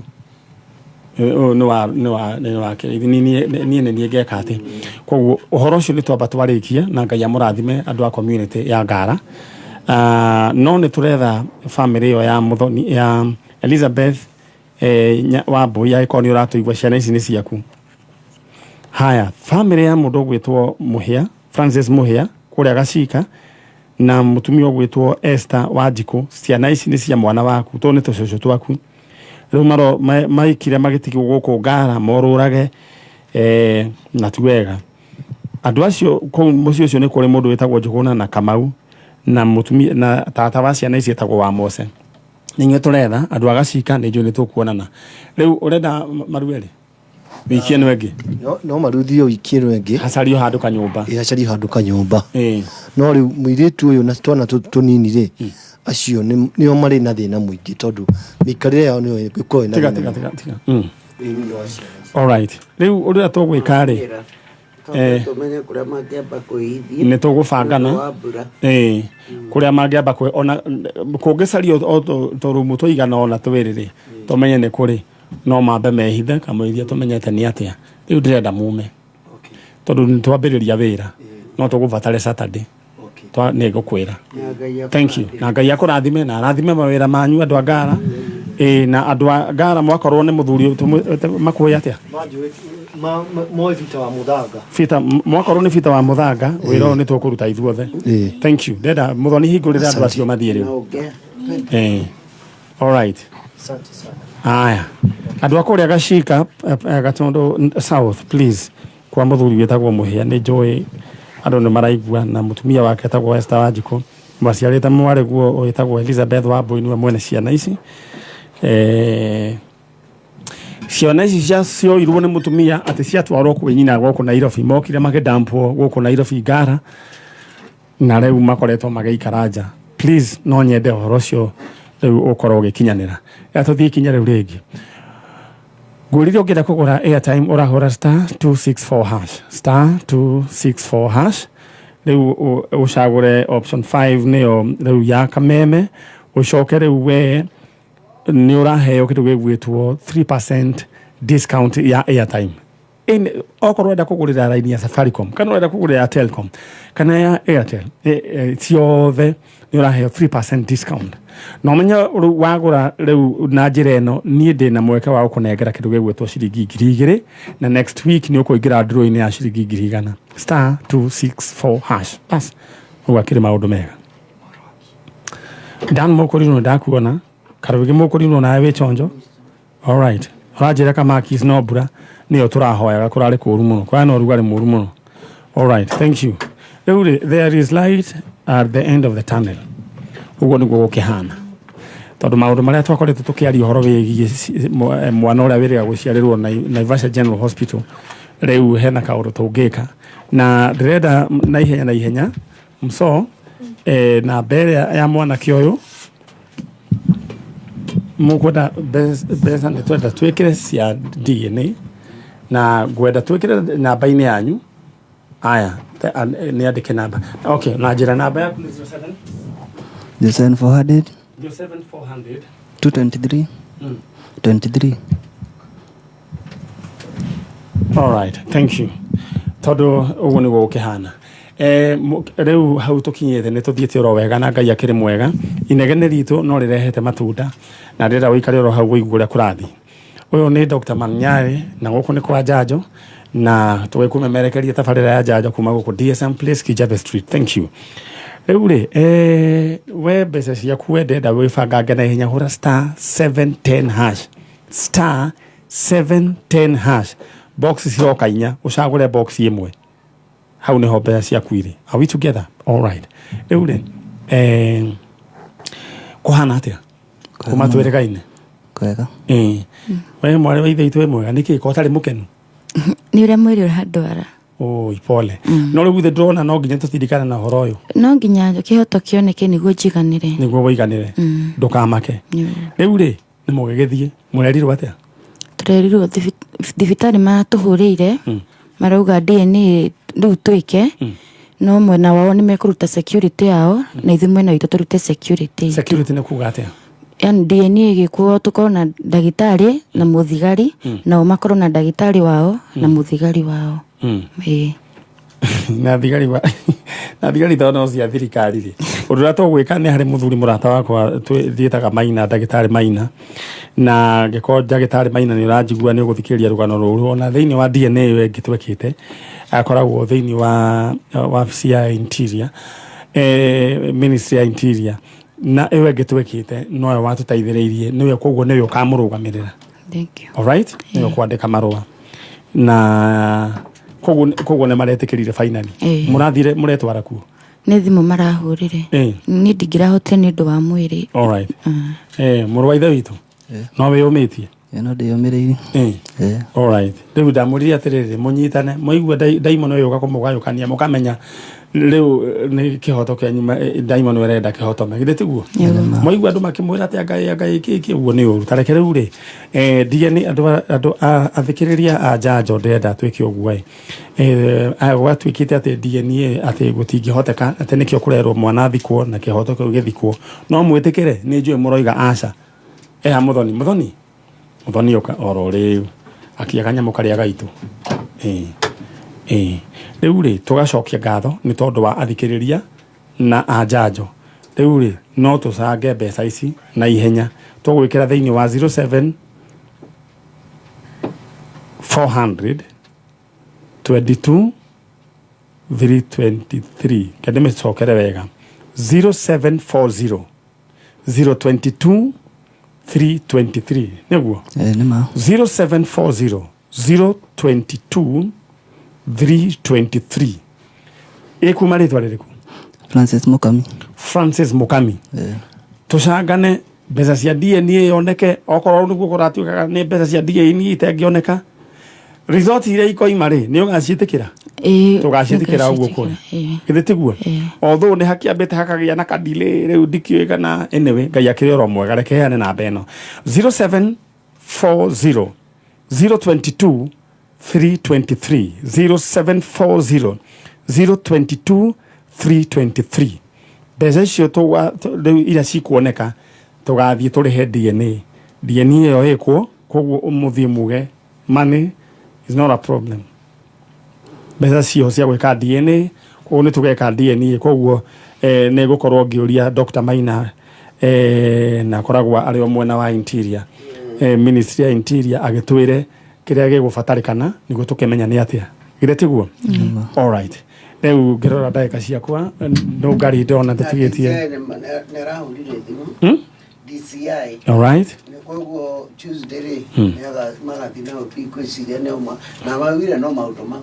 Speaker 1: Ũyũ nĩ wa niĩ nĩ niĩ ngeka atĩ koguo ũhoro ũcio nĩ twamba twarĩkia, na Ngai amũrathime andũ a community ya Ngara. Ah, no nĩ tũretha family ĩyo ya Mũthoni, ya Elizabeth Wambui, angĩkorwo nĩ ũratũigua, ciana ici nĩ ciaku. Haya, family ya mũndũ ũgwĩtwo Mũhĩa, Francis Mũhĩa, kũrĩa Gacika, na mũtumia ũgwĩtwo Esther Wanjikũ, ciana ici nĩ cia mwana waku, tũũ nĩ tũcũcũ twaku. Rĩu maro maikire magĩtigwo gũkũ Ngara morũrage, na ti wega. Andũ acio kũu mũciĩ ũcio nĩ kũrĩ mũndũ wĩtagwo Njũgũna na Kamau na mũtumia na tata wa ciana ici etagwo wa Mose. Nĩ inyuĩ tũretha, andũ a Gacika, nĩ njũĩ nĩ tũkuonana. Rĩu ũrenda marue rĩ? Wiki ĩno ĩngĩ.
Speaker 7: No maruithio wiki ĩno ĩngĩ.
Speaker 1: Hacario handũ kanyũmba.
Speaker 7: Ĩ, hacario handũ kanyũmba. No rĩu mũirĩtu ũyũ na twana tũtũ tũnini rĩ, acio nĩo marĩ na thĩna mũingĩ tondũ mĩikarĩre yao nĩyo ĩkoragwo ĩna
Speaker 1: Tiga
Speaker 7: thĩna
Speaker 1: tiga
Speaker 7: mũingĩ.
Speaker 1: tiga tiga. All right. Rĩu ũrĩa tũgwĩka rĩ,
Speaker 8: Tũmenye kũrĩa mangĩamba kwĩithia.
Speaker 1: Nĩ tũgũbangana.
Speaker 8: Nĩ ũndũ wa mbura.
Speaker 1: Ĩĩ, kũrĩa mangĩamba kwĩ ona kũngĩcario o tũrumu tũigana ona twĩrĩ rĩ, tũmenye nĩ kũrĩ no mambe mehithe kamũiria tũmenyete nĩ atĩa. Rĩu ndĩrenda mume tondũ nĩ twambĩrĩria wĩra no tũgũbatare Saturday. Nĩ ngũkwĩra. Thank you. Na Ngai akũrathime na arathime mawĩra manyu andũ a Ngara. Ĩĩ, na andũ a Ngara mwakorwo nĩ mũthuri makwĩ atĩa?
Speaker 7: Moĩ Bita wa Mũthanga.
Speaker 1: Bita, mwakorwo nĩ Bita wa Mũthanga, wĩra ũyũ nĩ tũkũruta ithuothe. Thank you. Ndenda mũthoni hingũrĩre andũ acio mathiĩ rĩu. All right. Aya. Andũ a kũrĩa Gacika, Gatundu South, please. Kwa mũthuri wĩtagwo Mũhĩa nĩ njũĩ andũ nĩ maraigua, na mũtumia wake etagwo Esther Wanjikũ, maciarĩte mwarĩ guo wĩtagwo Elizabeth Wambui, nĩwe mwene ciana ici. Ciana ici cioirwo nĩ mũtumia atĩ ciatwarwo kwĩ nyina gũkũ Nairobi, mokire makĩdampwo gũkũ Nairobi Ngara, na rĩu makoretwo magĩikara nja. Please, no nyende ũhoro ũcio rĩu ũkorwo ũgĩkinyanĩra. Ya tũthiĩ ikinya rĩu rĩngĩ. Ngũrire ũngĩenda kũgũra airtime ũrahũra star 264 hash, star 264 hash. Rĩu ũcagũre option 5 nĩyo rĩu ya Kameme, ũcoke rĩu we nĩ ũraheo kĩndũ gĩgwĩtwo 3% discount ya airtime. Okorwo ũrenda kũgũrĩra raini ya Safaricom kana ũrenda kũgũrĩra ya Telcom kana ya Airtel, ciothe nĩ ũraheo 3% discount. Na ũmenye rĩu wagũra rĩu na njĩra ĩno, niĩ ndĩna mweke wa gũkũnengera kĩndũ gĩgwĩtwo ciringi ngiri igĩrĩ, na next week nĩ ũkũingĩra draw-inĩ ya ciringi ngiri igana. Star 264 hash. Bas, ũguo akĩrĩ maũndũ mega. Dan Mũkũrinwo ndakuona, Karũgĩ Mũkũrinwo nawe wĩ chonjo. All right. Ũranjĩra Kamakis no mbura nĩyo tũrahoyaga, kũrarĩ kũru mũno, kũrarĩ na ũrugarĩ mũru mũno. All right, thank you. Rĩu rĩ, there is light at the end of the tunnel. Ũguo nĩguo gũkĩhana. Tondũ maũndũ marĩa twakoretwo tũkĩaria ũhoro wĩgiĩ mwana ũrĩa wĩrĩga gũciarĩrwo Naivasha General Hospital, rĩu hena kaũndũ tũngĩka. Na ndĩrenda na ihenya na ihenya, mso, namba ĩrĩa ya mwanake ũyũ, mũkwenda mbeca nĩ twenda twĩkĩre cia DNA, na ngwenda twĩkĩre namba-inĩ yanyu. Aya, nĩ andĩke namba. Okay, na njĩra namba yaku nĩ 07?
Speaker 4: 07400.
Speaker 1: 07400.
Speaker 4: 223. 23.
Speaker 1: All right, thank you. Tondũ ũguo nĩguo gũkĩhana. Rĩu hau tũkinyĩte nĩ tũthiĩte oro wega na Ngai akĩrĩ mwega. Inegene ritũ no rĩrehete matunda na ndĩrenda ũikare oro hau ũigue ũrĩa kũrathiĩ. Ũyũ nĩ Dr. Manyari na gũkũ nĩ kwa Njanjo, na tũgĩkũmemerekeria tabarĩra ya Njanjo kuma gũkũ DSM Place, Kijabe Street. Thank you. Rĩu rĩ, we mbeca ciaku we ndĩrenda wĩbangange na ihenya, hũra star 710 hash, star 710 hash. Box ciroka inya, ũcagũre box ĩmwe. Hau nĩho mbeca ciaku irĩ. Are we together? All right. Rĩu rĩ, kũhana atĩa? Kuma twĩrĩgaine?
Speaker 4: Kwega.
Speaker 1: We mwarĩ wa ithe witũ wĩ mwega, nĩkĩ ko ũtarĩ mũkenu?
Speaker 9: Nĩ ũrĩa mwĩrĩ ũrandwara.
Speaker 1: Oi, pole. No rĩu githĩ ndũrona no nginya tũtirikane na ũhoro ũyũ?
Speaker 9: No nginya kĩhoto kĩoneke nĩguo njiganĩre.
Speaker 1: Nĩguo wĩiganĩre. Ndũkamake. Rĩu rĩ, nĩ mũgĩgĩthiĩ, mũrerirwo atĩa?
Speaker 9: Tũrerirwo thibitarĩ maratũhũrĩire, marauga DNA rĩu twĩke, no mwena wao nĩ mekũruta security yao, na ithuĩ mwena witũ tũrute security itũ.
Speaker 1: Security nĩ kuga atĩa?
Speaker 9: Yaani DNA ĩgĩkwo tũkorwo na ndagĩtarĩ na mũthigari, nao makorwo na ndagĩtarĩ wao na mũthigari wao. Ĩĩ.
Speaker 1: Na thigari wa na thigari tondũ no cia thirikari rĩ. Ũndũ ũrĩa tũgwĩka nĩ harĩ mũthuri mũrata wakwa twĩtaga Maina, ndagĩtarĩ Maina. Na angĩkorwo ndagĩtarĩ Maina nĩ ũranjigua nĩ ũgũthikĩrĩria rũgano rũrũ, ona thĩinĩ wa DNA ĩyo ĩngĩ twekĩte, akoragwo thĩinĩ wa wabici ya Interior, Ministry ya Interior. Na ĩyo ĩngĩ twekĩte nowe watũteithĩrĩirie, nĩwe koguo nĩwe ũkamũrũgamĩrĩra.
Speaker 9: Thank you.
Speaker 1: All right? Nĩwe ũkwandĩka marũa. Na koguo nĩ maretĩkĩrire finally. Mũrathire mũretwara kuo?
Speaker 9: Nĩ thimũ marahũrire. Niĩ ndingĩrahotire nĩ ũndũ wa mwĩrĩ.
Speaker 1: All right. Mũrũ wa ithe witũ? No wĩyũmĩtie?
Speaker 4: Ĩĩ no ndĩyũmĩrĩirie.
Speaker 1: Eh.
Speaker 4: Ĩĩ.
Speaker 1: Alright. Rĩu ndamũririe atĩrĩrĩ mũnyitane mũigue ndaimono ĩyo ũka kũmũgayũkania mũkamenya rĩu nĩ kĩhoto kĩanyu ndaimono ĩrenda kĩhotome githĩ tiguo? Mwaigua andũ makĩmwĩra atĩ anga anga ĩkĩ ĩkĩ ũguo nĩ ũru tareke rĩu rĩ ndige nĩ andũ athikĩrĩria a njanjo ndĩrenda twĩke ũguo ĩ. Gwatuĩkĩte atĩ DNA atĩ gũtingĩhoteka atĩ nĩkĩo kũrerwo mwana athikwo na kĩhoto kĩu gĩthikwo no mwĩtĩkĩre nĩ njũĩ mũroiga aca eha mũthoni mũthoni mũthoni ũka oro rĩu akia kanyamũ karĩa gaitũ ĩĩ ĩĩ rĩu rĩ tũgacokia ngatho nĩ tondũ wa athikĩrĩria na anjanjo rĩu rĩ no tũcange mbeca ici na ihenya tũgwĩkĩra thĩinĩ wa 07 400 22 323 kende mĩcokere wega 0740 022 323 nĩguo.
Speaker 4: Ĩĩ nĩ ma.
Speaker 1: 0740 022 323 ĩkuma rĩtwa rĩrĩkũ?
Speaker 4: Francis Mukami.
Speaker 1: Francis Mukami.
Speaker 4: Ĩĩ.
Speaker 1: Tũcangane mbeca cia DNA yoneke okorwo nĩguo kũratuĩkaga nĩ mbeca cia DNA itengĩoneka result iria ikoima rĩ nĩ ũgaciĩtĩkĩra?
Speaker 9: Ĩĩ.
Speaker 1: Tũgaciĩtĩkĩra ũguo kũrĩ.
Speaker 9: Ĩĩ.
Speaker 1: Githĩ tiguo? Although nĩ hakĩambĩte hakagĩa na kadile rĩu ndikĩũĩ kana anyway Ngai akĩrĩ oro mwega reke heane namba ĩno 0740 022 323 0740 022 323 mbeca icio rĩu iria cikuoneka tũgathiĩ tũrĩhe DNA DNA ĩyo ĩkwo koguo mũthiĩ muge money is not a problem mbeca ciho cia gwĩka DNA koguo nĩ tũgeka DNA koguo nĩ ngũkorwo ngĩũria Dr. Maina na akoragwo arĩ o mwena wa interior ministry ya interior agĩtwĩre kĩrĩa gĩgũbatarĩkana nĩguo tũkĩmenya nĩ atĩa githĩ tiguo? Alright, rĩu ngĩrora ndagĩka ciakwa no ngari ndona tũtigĩtie.
Speaker 8: Nĩ arahũrire thimũ. DCI.
Speaker 1: Alright.
Speaker 8: Koguo Tuesday rĩ magathiĩ nao ngwĩciria nĩo na maugire no maũndũ mau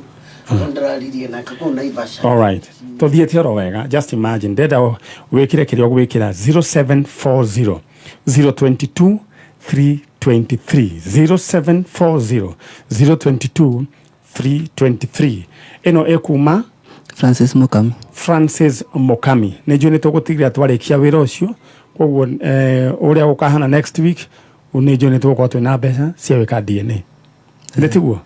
Speaker 8: ndĩraririe nake kũu Naivasha.
Speaker 1: Alright, tũthiĩte oro wega. Just imagine ndenda wĩkĩre kĩrĩa ũgwĩkĩra 0740 022 323 0740 022 323 ĩno ĩkuma
Speaker 4: Francis Mukami.
Speaker 1: Francis Mukami nĩ njũĩ nĩ tũgũtigĩrĩra twarĩkia wĩra ũcio koguo ũrĩa gũkahana next week nĩ njũĩ nĩ tũgũkorwo twĩna mbeca cia gwĩka DNA nĩ tiguo?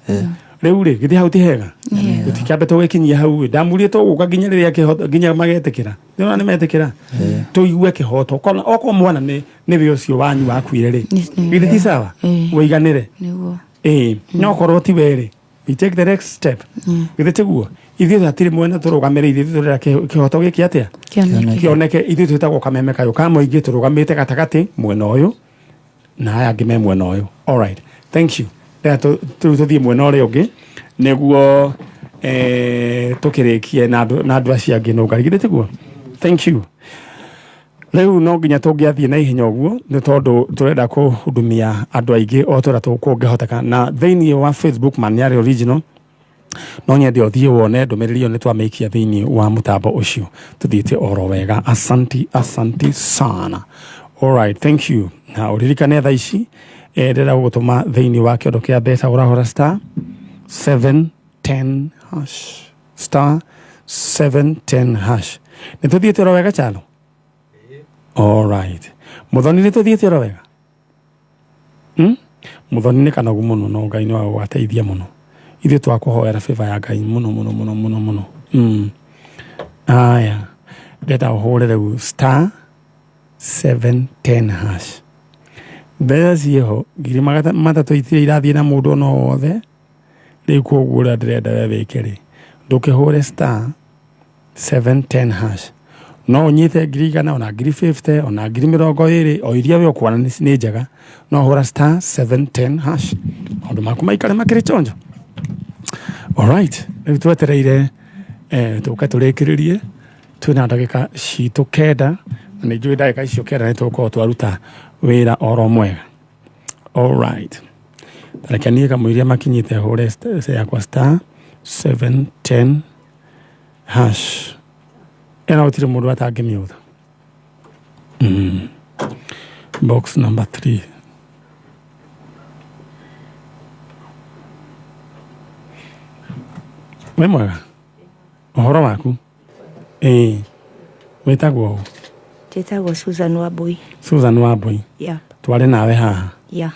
Speaker 1: Rĩu rĩ githĩ hau ti hega tũtikĩambe tũgĩkinyia hau ĩ ndamurie tũgũka nginya rĩrĩa kĩhoto nginya magetĩkĩra ndĩrona nĩ metĩkĩra tũigue kĩhoto kona okorwo mwana nĩ nĩwe ũcio wanyu wakuire rĩ githĩ ti sawa? Wĩiganĩre.
Speaker 9: Nĩguo.
Speaker 1: Ĩĩ no korwo ti we rĩ we take the next step githĩ tiguo? Ithuĩ hatirĩ mwena tũrũgamĩrĩire ithuĩ tũrera kĩhoto gĩkĩ atĩa?
Speaker 9: Kĩoneke.
Speaker 1: Kĩoneke. Ithuĩ twĩtagwo kameme kayũ ka mũingĩ tũrũgamĩte gatagatĩ mwena ũyũ na aya angĩ me mwena ũyũ. Alright, thank you. Rĩu tũthiĩ mwena ũrĩa ũngĩ nĩguo tũkĩrĩkie na andũ acio angĩ no ngai githĩ tiguo? Thank you. Rĩu no nginya tũngĩathiĩ na ihenya ũguo nĩ tondũ tũrenda kũhudumia andũ aingĩ o tũrĩa kũngĩhoteka na thĩinĩ wa Facebook Maniari Original no nyende ũthiĩ wone ndũmĩrĩri ĩyo nĩ twamĩikia thĩinĩ wa mũtambo ũcio tũthiĩte oro wega. Asanti, asanti sana. Alright, thank you. Na ũririkane thaa ici ndĩrenda gũgũtũma thĩinĩ wa kĩondo kĩa mbeca ũrahũra star 710 hash star 710 hash nĩ tũthiĩte oro wega chalo. Alright, mũthoni nĩ tũthiĩte oro wega. Mũthoni nĩ kanogu mũno no Ngai nĩ wagũgateithia mũno ithuĩ twakũhoera favor ya Ngai mũno mũno mũno mũno mũno. Aya ndĩrenda ũhũre rĩu star 710 hash mbeca ciĩho 300,000 itirĩ irathiĩ na mũndũ ona wothe rĩu koguo ũrĩa ndĩrenda we wĩke rĩ ndũkĩhũre star 710 hash no ũnyite 100,000 ona 50,000 ona 20,000 o iria we ũkuona nĩ njega no hũra star 710 hash maũndũ maku maikare makĩrĩ chonjo. Alright, rĩu twetereire tũke tũrĩkĩrĩrie twĩna ndagĩka citũ 9 na nĩ njũĩ ndagĩka icio 9 nĩ tũgũkorwo twaruta wĩra oro mwega. Alright, tareke niĩ kamũiria makinyĩte hũre yakwa star 710 hash ĩno gũtirĩ mũndũ atangĩmĩũtha. Box number 3. Wĩ mwega? Ũhoro waku? Ĩĩ. Wĩtagwo ũ?
Speaker 10: Njĩtagwo Susan Wambui.
Speaker 1: Susan Wambui.
Speaker 10: Yeah.
Speaker 1: Twarĩ nawe haha.
Speaker 10: Yeah.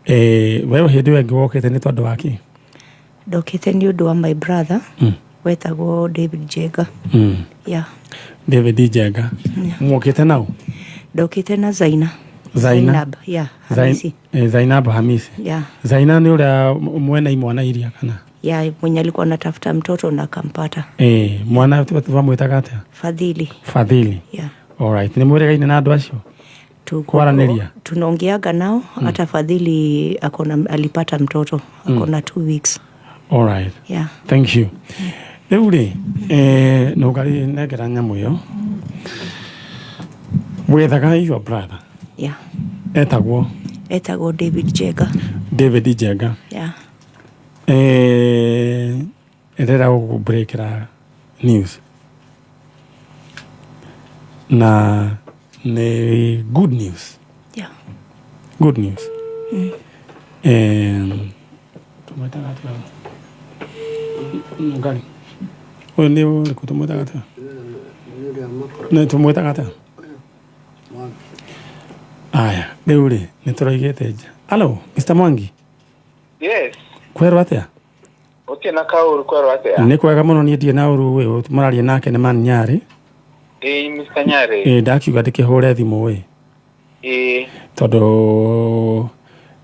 Speaker 1: Eh, we hĩndĩ ĩyo ĩngĩ wokĩte nĩ tondũ wa kĩ?
Speaker 10: Ndokĩte nĩ ũndũ wa my brother wetagwo David Njenga. Yeah.
Speaker 1: David Njenga.
Speaker 10: Yeah.
Speaker 1: Mwokĩte nau?
Speaker 10: Ndokĩte na Zaina.
Speaker 1: Zaina.
Speaker 10: Zainab, yeah, Hamisi.
Speaker 1: Zainab Hamisi.
Speaker 10: Yeah.
Speaker 1: Zaina nĩ ũrĩa mwena imwana iria kana?
Speaker 10: Yeah, mwenye alikuwa anatafuta mtoto na akampata.
Speaker 1: Eh, mwana twamwĩtaga atĩa?
Speaker 10: Fadhili.
Speaker 1: Fadhili.
Speaker 10: Yeah.
Speaker 1: Alright, nĩ mwĩrĩgaine na andũ acio? Kwaranĩria?
Speaker 10: Tunaongeaga nao hata Fadhili akona, alipata mtoto akona 2 weeks.
Speaker 1: Alright.
Speaker 10: Yeah.
Speaker 1: Thank you. Rĩu rĩ, eh, nũngarĩ nengera nyamũ ĩyo. Wethaga your brother.
Speaker 10: Yeah.
Speaker 1: Etagwo
Speaker 10: Etagwo David Njenga.
Speaker 1: David Njenga.
Speaker 10: Yeah.
Speaker 1: Eh, ndĩrenda gũkũ news na nĩ good news.
Speaker 10: Yeah.
Speaker 1: Good news. Eh, tũmwĩtaga atĩa? Ngari ũyũ nĩ ũrĩkũ tũmwĩtaga atĩa? Nĩ tũmwĩtaga atĩa? Aya, rĩu rĩ, nĩ tũraigĩte nja. Hello, Mr. Mwangi.
Speaker 11: Yes.
Speaker 1: Kwerwo atĩa?
Speaker 11: Gũtirĩ na kaũru, kwerwo atĩa?
Speaker 1: Nĩ kwega mũno, niĩ ndirĩ na ũru. Ũyũ mũraria nake nĩ Man Nyarĩ.
Speaker 11: Ĩĩ, Mr. Nyarĩ.
Speaker 1: Ĩ, ndakiuga ndĩkĩhũre thimũ ĩ tondũ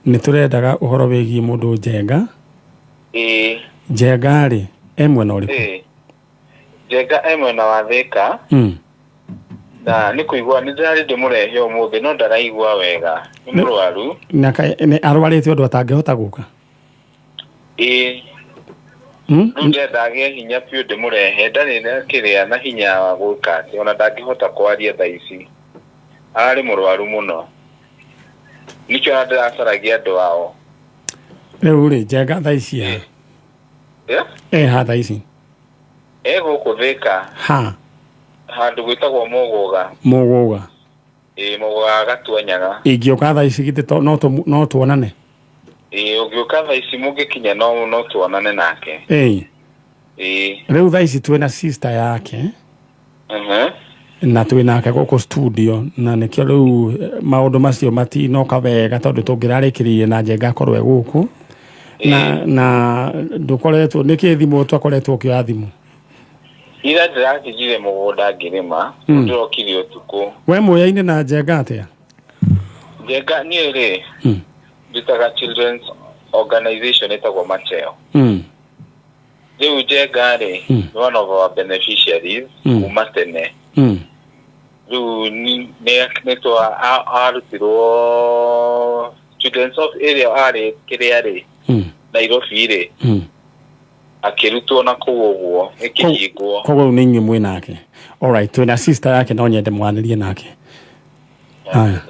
Speaker 1: nĩ tũrendaga ũhoro wĩgiĩ mũndũ Njenga. Njenga rĩ, e mwena ũrĩkũ?
Speaker 11: Ĩĩ. Njenga e mwena wa Thĩka. Na nĩ kũigua nĩ ndĩrarĩ ndĩmũrehe ũmũthĩ, no ndaraigua wega. Nĩ mũrwaru.
Speaker 1: Na nĩ arwarĩte ũndũ atangĩhota gũka?
Speaker 11: Ĩĩ. Rĩu ndĩrenda agĩe hinya biũ ndĩmũrehe, ndarĩ na kĩrĩa na hinya wa gwĩka atĩ ona ndangĩhota kwaria thaa ici. Ararĩ mũrwaru mũno. Nĩkĩo ona ndĩracaragia andũ ao.
Speaker 1: Rĩu rĩ, Njenga thaa ici ha?
Speaker 11: Yeah?
Speaker 1: E ha thaa ici?
Speaker 11: E gũkũ Thĩka.
Speaker 1: Ha?
Speaker 11: Handũ gwĩtagwo Mũgũga.
Speaker 1: Mũgũga?
Speaker 11: Ĩĩ, Mũgũga Gatuanyaga.
Speaker 1: Ingĩũka thaa ici githĩ no tuonane?
Speaker 11: Ĩĩ, ũngĩũka thaa ici mũngĩkinya no tuonane nake.
Speaker 1: Ĩĩ.
Speaker 11: Ĩĩ.
Speaker 1: Rĩu thaa ici twĩna sister yake na twĩ nake gũkũ studio, na nĩkĩo rĩu maũndũ macio matinoka wega, tondũ tũngĩrarĩkĩrĩirie na Njenga akorwo e gũkũ na ndũkoretwo nĩkĩ thimũ twakoretwo ũkĩoya thimũ?
Speaker 11: Ira ndĩratigire mũgũnda ngĩrĩma, ndĩrokire ũtukũ.
Speaker 1: We mũyaine na Njenga atĩa?
Speaker 11: Njenga niĩ rĩ, ndutaga children's organization ĩtagwo Macheo. Rĩu Njenga rĩ, nĩ one of our beneficiaries kuma tene. Rĩu nĩ twa arutirwo children's of ĩrĩa arĩ kĩrĩa rĩ, Nairobi rĩ, akĩrutwo na kũu ũguo ĩkĩhingwo.
Speaker 1: Koguo rĩu nĩ inyuĩ mwĩ nake. Alright, twĩna sister yake, no nyende mwanĩrie nake. Aya.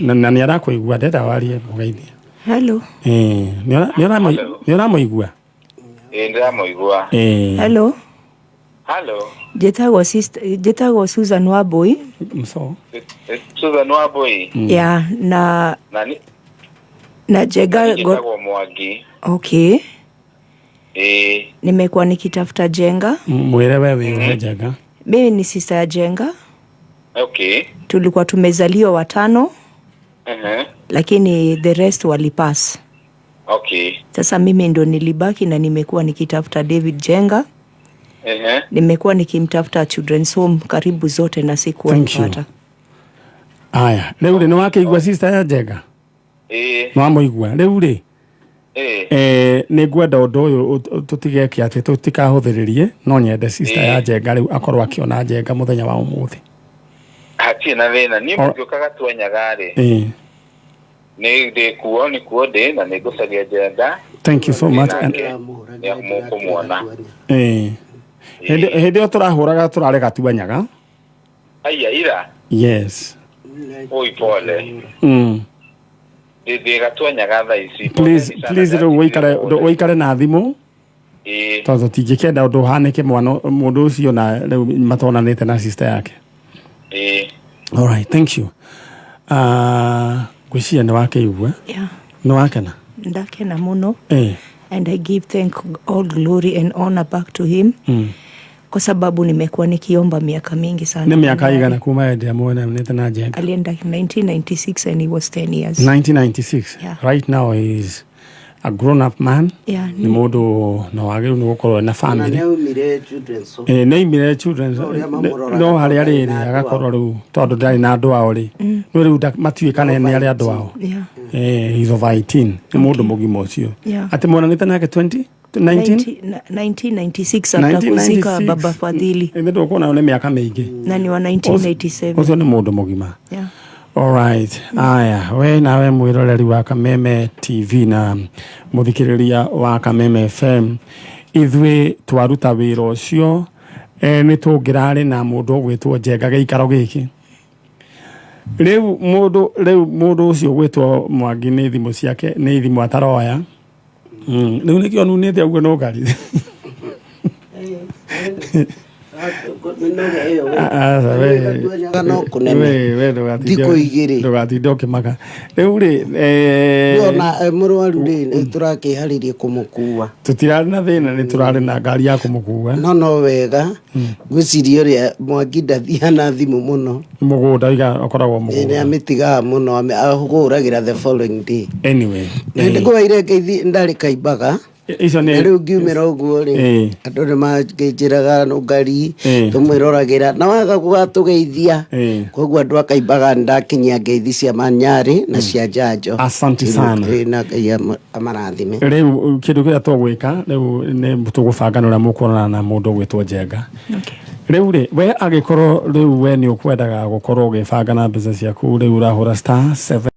Speaker 1: Na nĩ arakũigua, ndenda warie mũgeithie.
Speaker 10: Hello.
Speaker 1: Nĩ ũramũigua?
Speaker 11: Ĩĩ, ndĩramũigua.
Speaker 10: Hello.
Speaker 11: Hello.
Speaker 10: Njĩtagwo sister, njĩtagwo Susan Wambui.
Speaker 1: Mso.
Speaker 11: Susan Wambui.
Speaker 10: Yeah, na
Speaker 11: Na ni
Speaker 10: na Njenga
Speaker 11: njĩtagwo Mwangi.
Speaker 10: Okay.
Speaker 11: Ĩĩ.
Speaker 10: Nimekuwa nikitafuta Njenga.
Speaker 1: Mwĩre we wĩ Njenga.
Speaker 10: Mimi ni sister ya Njenga. Tulikuwa tumezaliwa watano, lakini the rest walipass. Sasa mimi ndo nilibaki na nimekuwa nikitafuta David Njenga. Nimekuwa nikimtafuta children's home karibu zote na sikuwa
Speaker 1: Thank you.
Speaker 10: nipata.
Speaker 1: Aya, rĩu rĩ, nĩ wakĩigua sister ya Njenga?
Speaker 11: Ĩĩ.
Speaker 1: Nĩ wamũigua rĩu rĩ?
Speaker 11: Ĩĩ.
Speaker 1: Nĩ ngwenda ũndũ ũyũ tũtigeke atĩ tũtikahũthĩrĩrie, no nyende sister ya Njenga rĩu akorwo akĩona Njenga mũthenya wa ũmũthĩ.
Speaker 11: Hatirĩ na thĩna, niĩ mũngĩũka Gatuanyaga rĩ, nĩ ndĩ kuo, nĩ kuo ndĩ na nĩ ngũcaria Njenga.
Speaker 1: Thank you so much.
Speaker 11: Nake nĩ mũkũmuona.
Speaker 1: Hĩndĩ ĩyo tũrahũraga tũrarĩ Gatuanyaga.
Speaker 11: Aya, ira?
Speaker 1: Yes.
Speaker 11: Oi, pole. Ndĩ Gatuanyaga thaa ici.
Speaker 1: Please, please, rĩu ũikare na thimũ, tondũ tũtingĩkĩenda ũndũ ũhanĩke mwana mũndũ ũcio na rĩu matonanĩte na sister yake. Alright, thank you. Ngwĩciria nĩ wakĩigua.
Speaker 10: Yeah.
Speaker 1: Nĩ wakena?
Speaker 10: Ndakena mũno. And I give thank all glory and honor back to him kwa sababu nimekuwa nikiomba miaka mingi sana.
Speaker 1: Nĩ mĩaka igana kuma endia muonanĩte na Njenga?
Speaker 10: Alienda 1996 and he was 10 years.
Speaker 1: 1996?
Speaker 10: Yeah.
Speaker 1: Right now he is a grown up man.
Speaker 10: Yeah.
Speaker 1: Nĩ mũndũ na wagĩrĩirwo nĩ gũkorwo na
Speaker 8: Na
Speaker 1: family.
Speaker 8: nĩaumire children's home.
Speaker 1: Ĩ, nĩ aimire children's.
Speaker 8: No ũrĩa mamũroraga
Speaker 1: no harĩa
Speaker 8: tondũ
Speaker 1: rĩrĩ
Speaker 8: ndarĩ na andũ
Speaker 1: agakorwo
Speaker 8: ao.
Speaker 1: rĩu tondũ ndarĩ na andũ ao rĩ, no rĩu matiũĩ kana nĩ arĩ andũ ao. Eh, he's over 18, nĩ mũndũ mũgima ũcio. Atĩ muonanĩte nake 20 19
Speaker 10: 1996 after kuzika baba Fadhili.
Speaker 1: Ĩndĩ ndũkuona nĩ mĩaka mĩingĩ.
Speaker 10: Na ni wa 1987.
Speaker 1: Ũcio nĩ mũndũ mũgima.
Speaker 10: Yeah.
Speaker 1: Alright. Aya, we nawe mwĩroreri wa Kameme TV na mũthikĩrĩria wa Kameme FM, ithuĩ twaruta wĩra ũcio, nĩ tũngĩrarĩ na mũndũ ũgwĩtwo Njenga gĩikaro gĩkĩ. Rĩu mũndũ ũcio ũgwĩtwo Mwangi nĩ thimũ ciake nĩ thimũ ataroya. Rĩu nĩkĩo nunĩte ũguo no ngari.
Speaker 8: Mĩnoga ĩyo we.
Speaker 1: Aca,
Speaker 8: Tuonyaga no kũnene.
Speaker 1: we ndũgatinde
Speaker 8: Thikũ igĩrĩ.
Speaker 1: Ndũgatinde ũkĩmaka. Rĩu rĩ,
Speaker 8: Ona mũrwaru rĩ, nĩ tũrakĩharĩria kũmũkua.
Speaker 1: Tũtirarĩ na thĩna, nĩ tũrarĩ na ngari ya kũmũkua.
Speaker 8: No wega ngwĩciria ũrĩa Mwangi ndathiaga na thimũ mũno.
Speaker 1: Mũgũnda iga ũkoragwo
Speaker 8: Nĩ
Speaker 1: mũgũnda.
Speaker 8: amĩtigaga mũno, ahũragĩra the following day.
Speaker 1: Anyway.
Speaker 8: Nĩ ndĩkũheire ngeithi ndarĩ kaimbaga.
Speaker 1: Icio
Speaker 8: Na
Speaker 1: nĩ
Speaker 8: rĩu ngiumĩra ũguo rĩ, andũ nĩ makĩnjĩraga ngari tũmwĩroragĩra na waga gũgatũgeithia. Koguo andũ akaimbaga nĩ ndakinyia ngeithi cia Manyarĩ na cia Njanjo.
Speaker 1: Asante sana.
Speaker 8: Na Ngai amarathime.
Speaker 1: Rĩu kĩndũ kĩrĩa tũgwĩka rĩu nĩ tũgũbanga na ũrĩa mũkuonana na mũndũ ũgwĩtwo Njenga. Rĩu rĩ, we angĩkorwo rĩu we nĩ ũkwendaga gũkorwo ũgĩbanga na mbeca ciaku, rĩu ũrahũra *7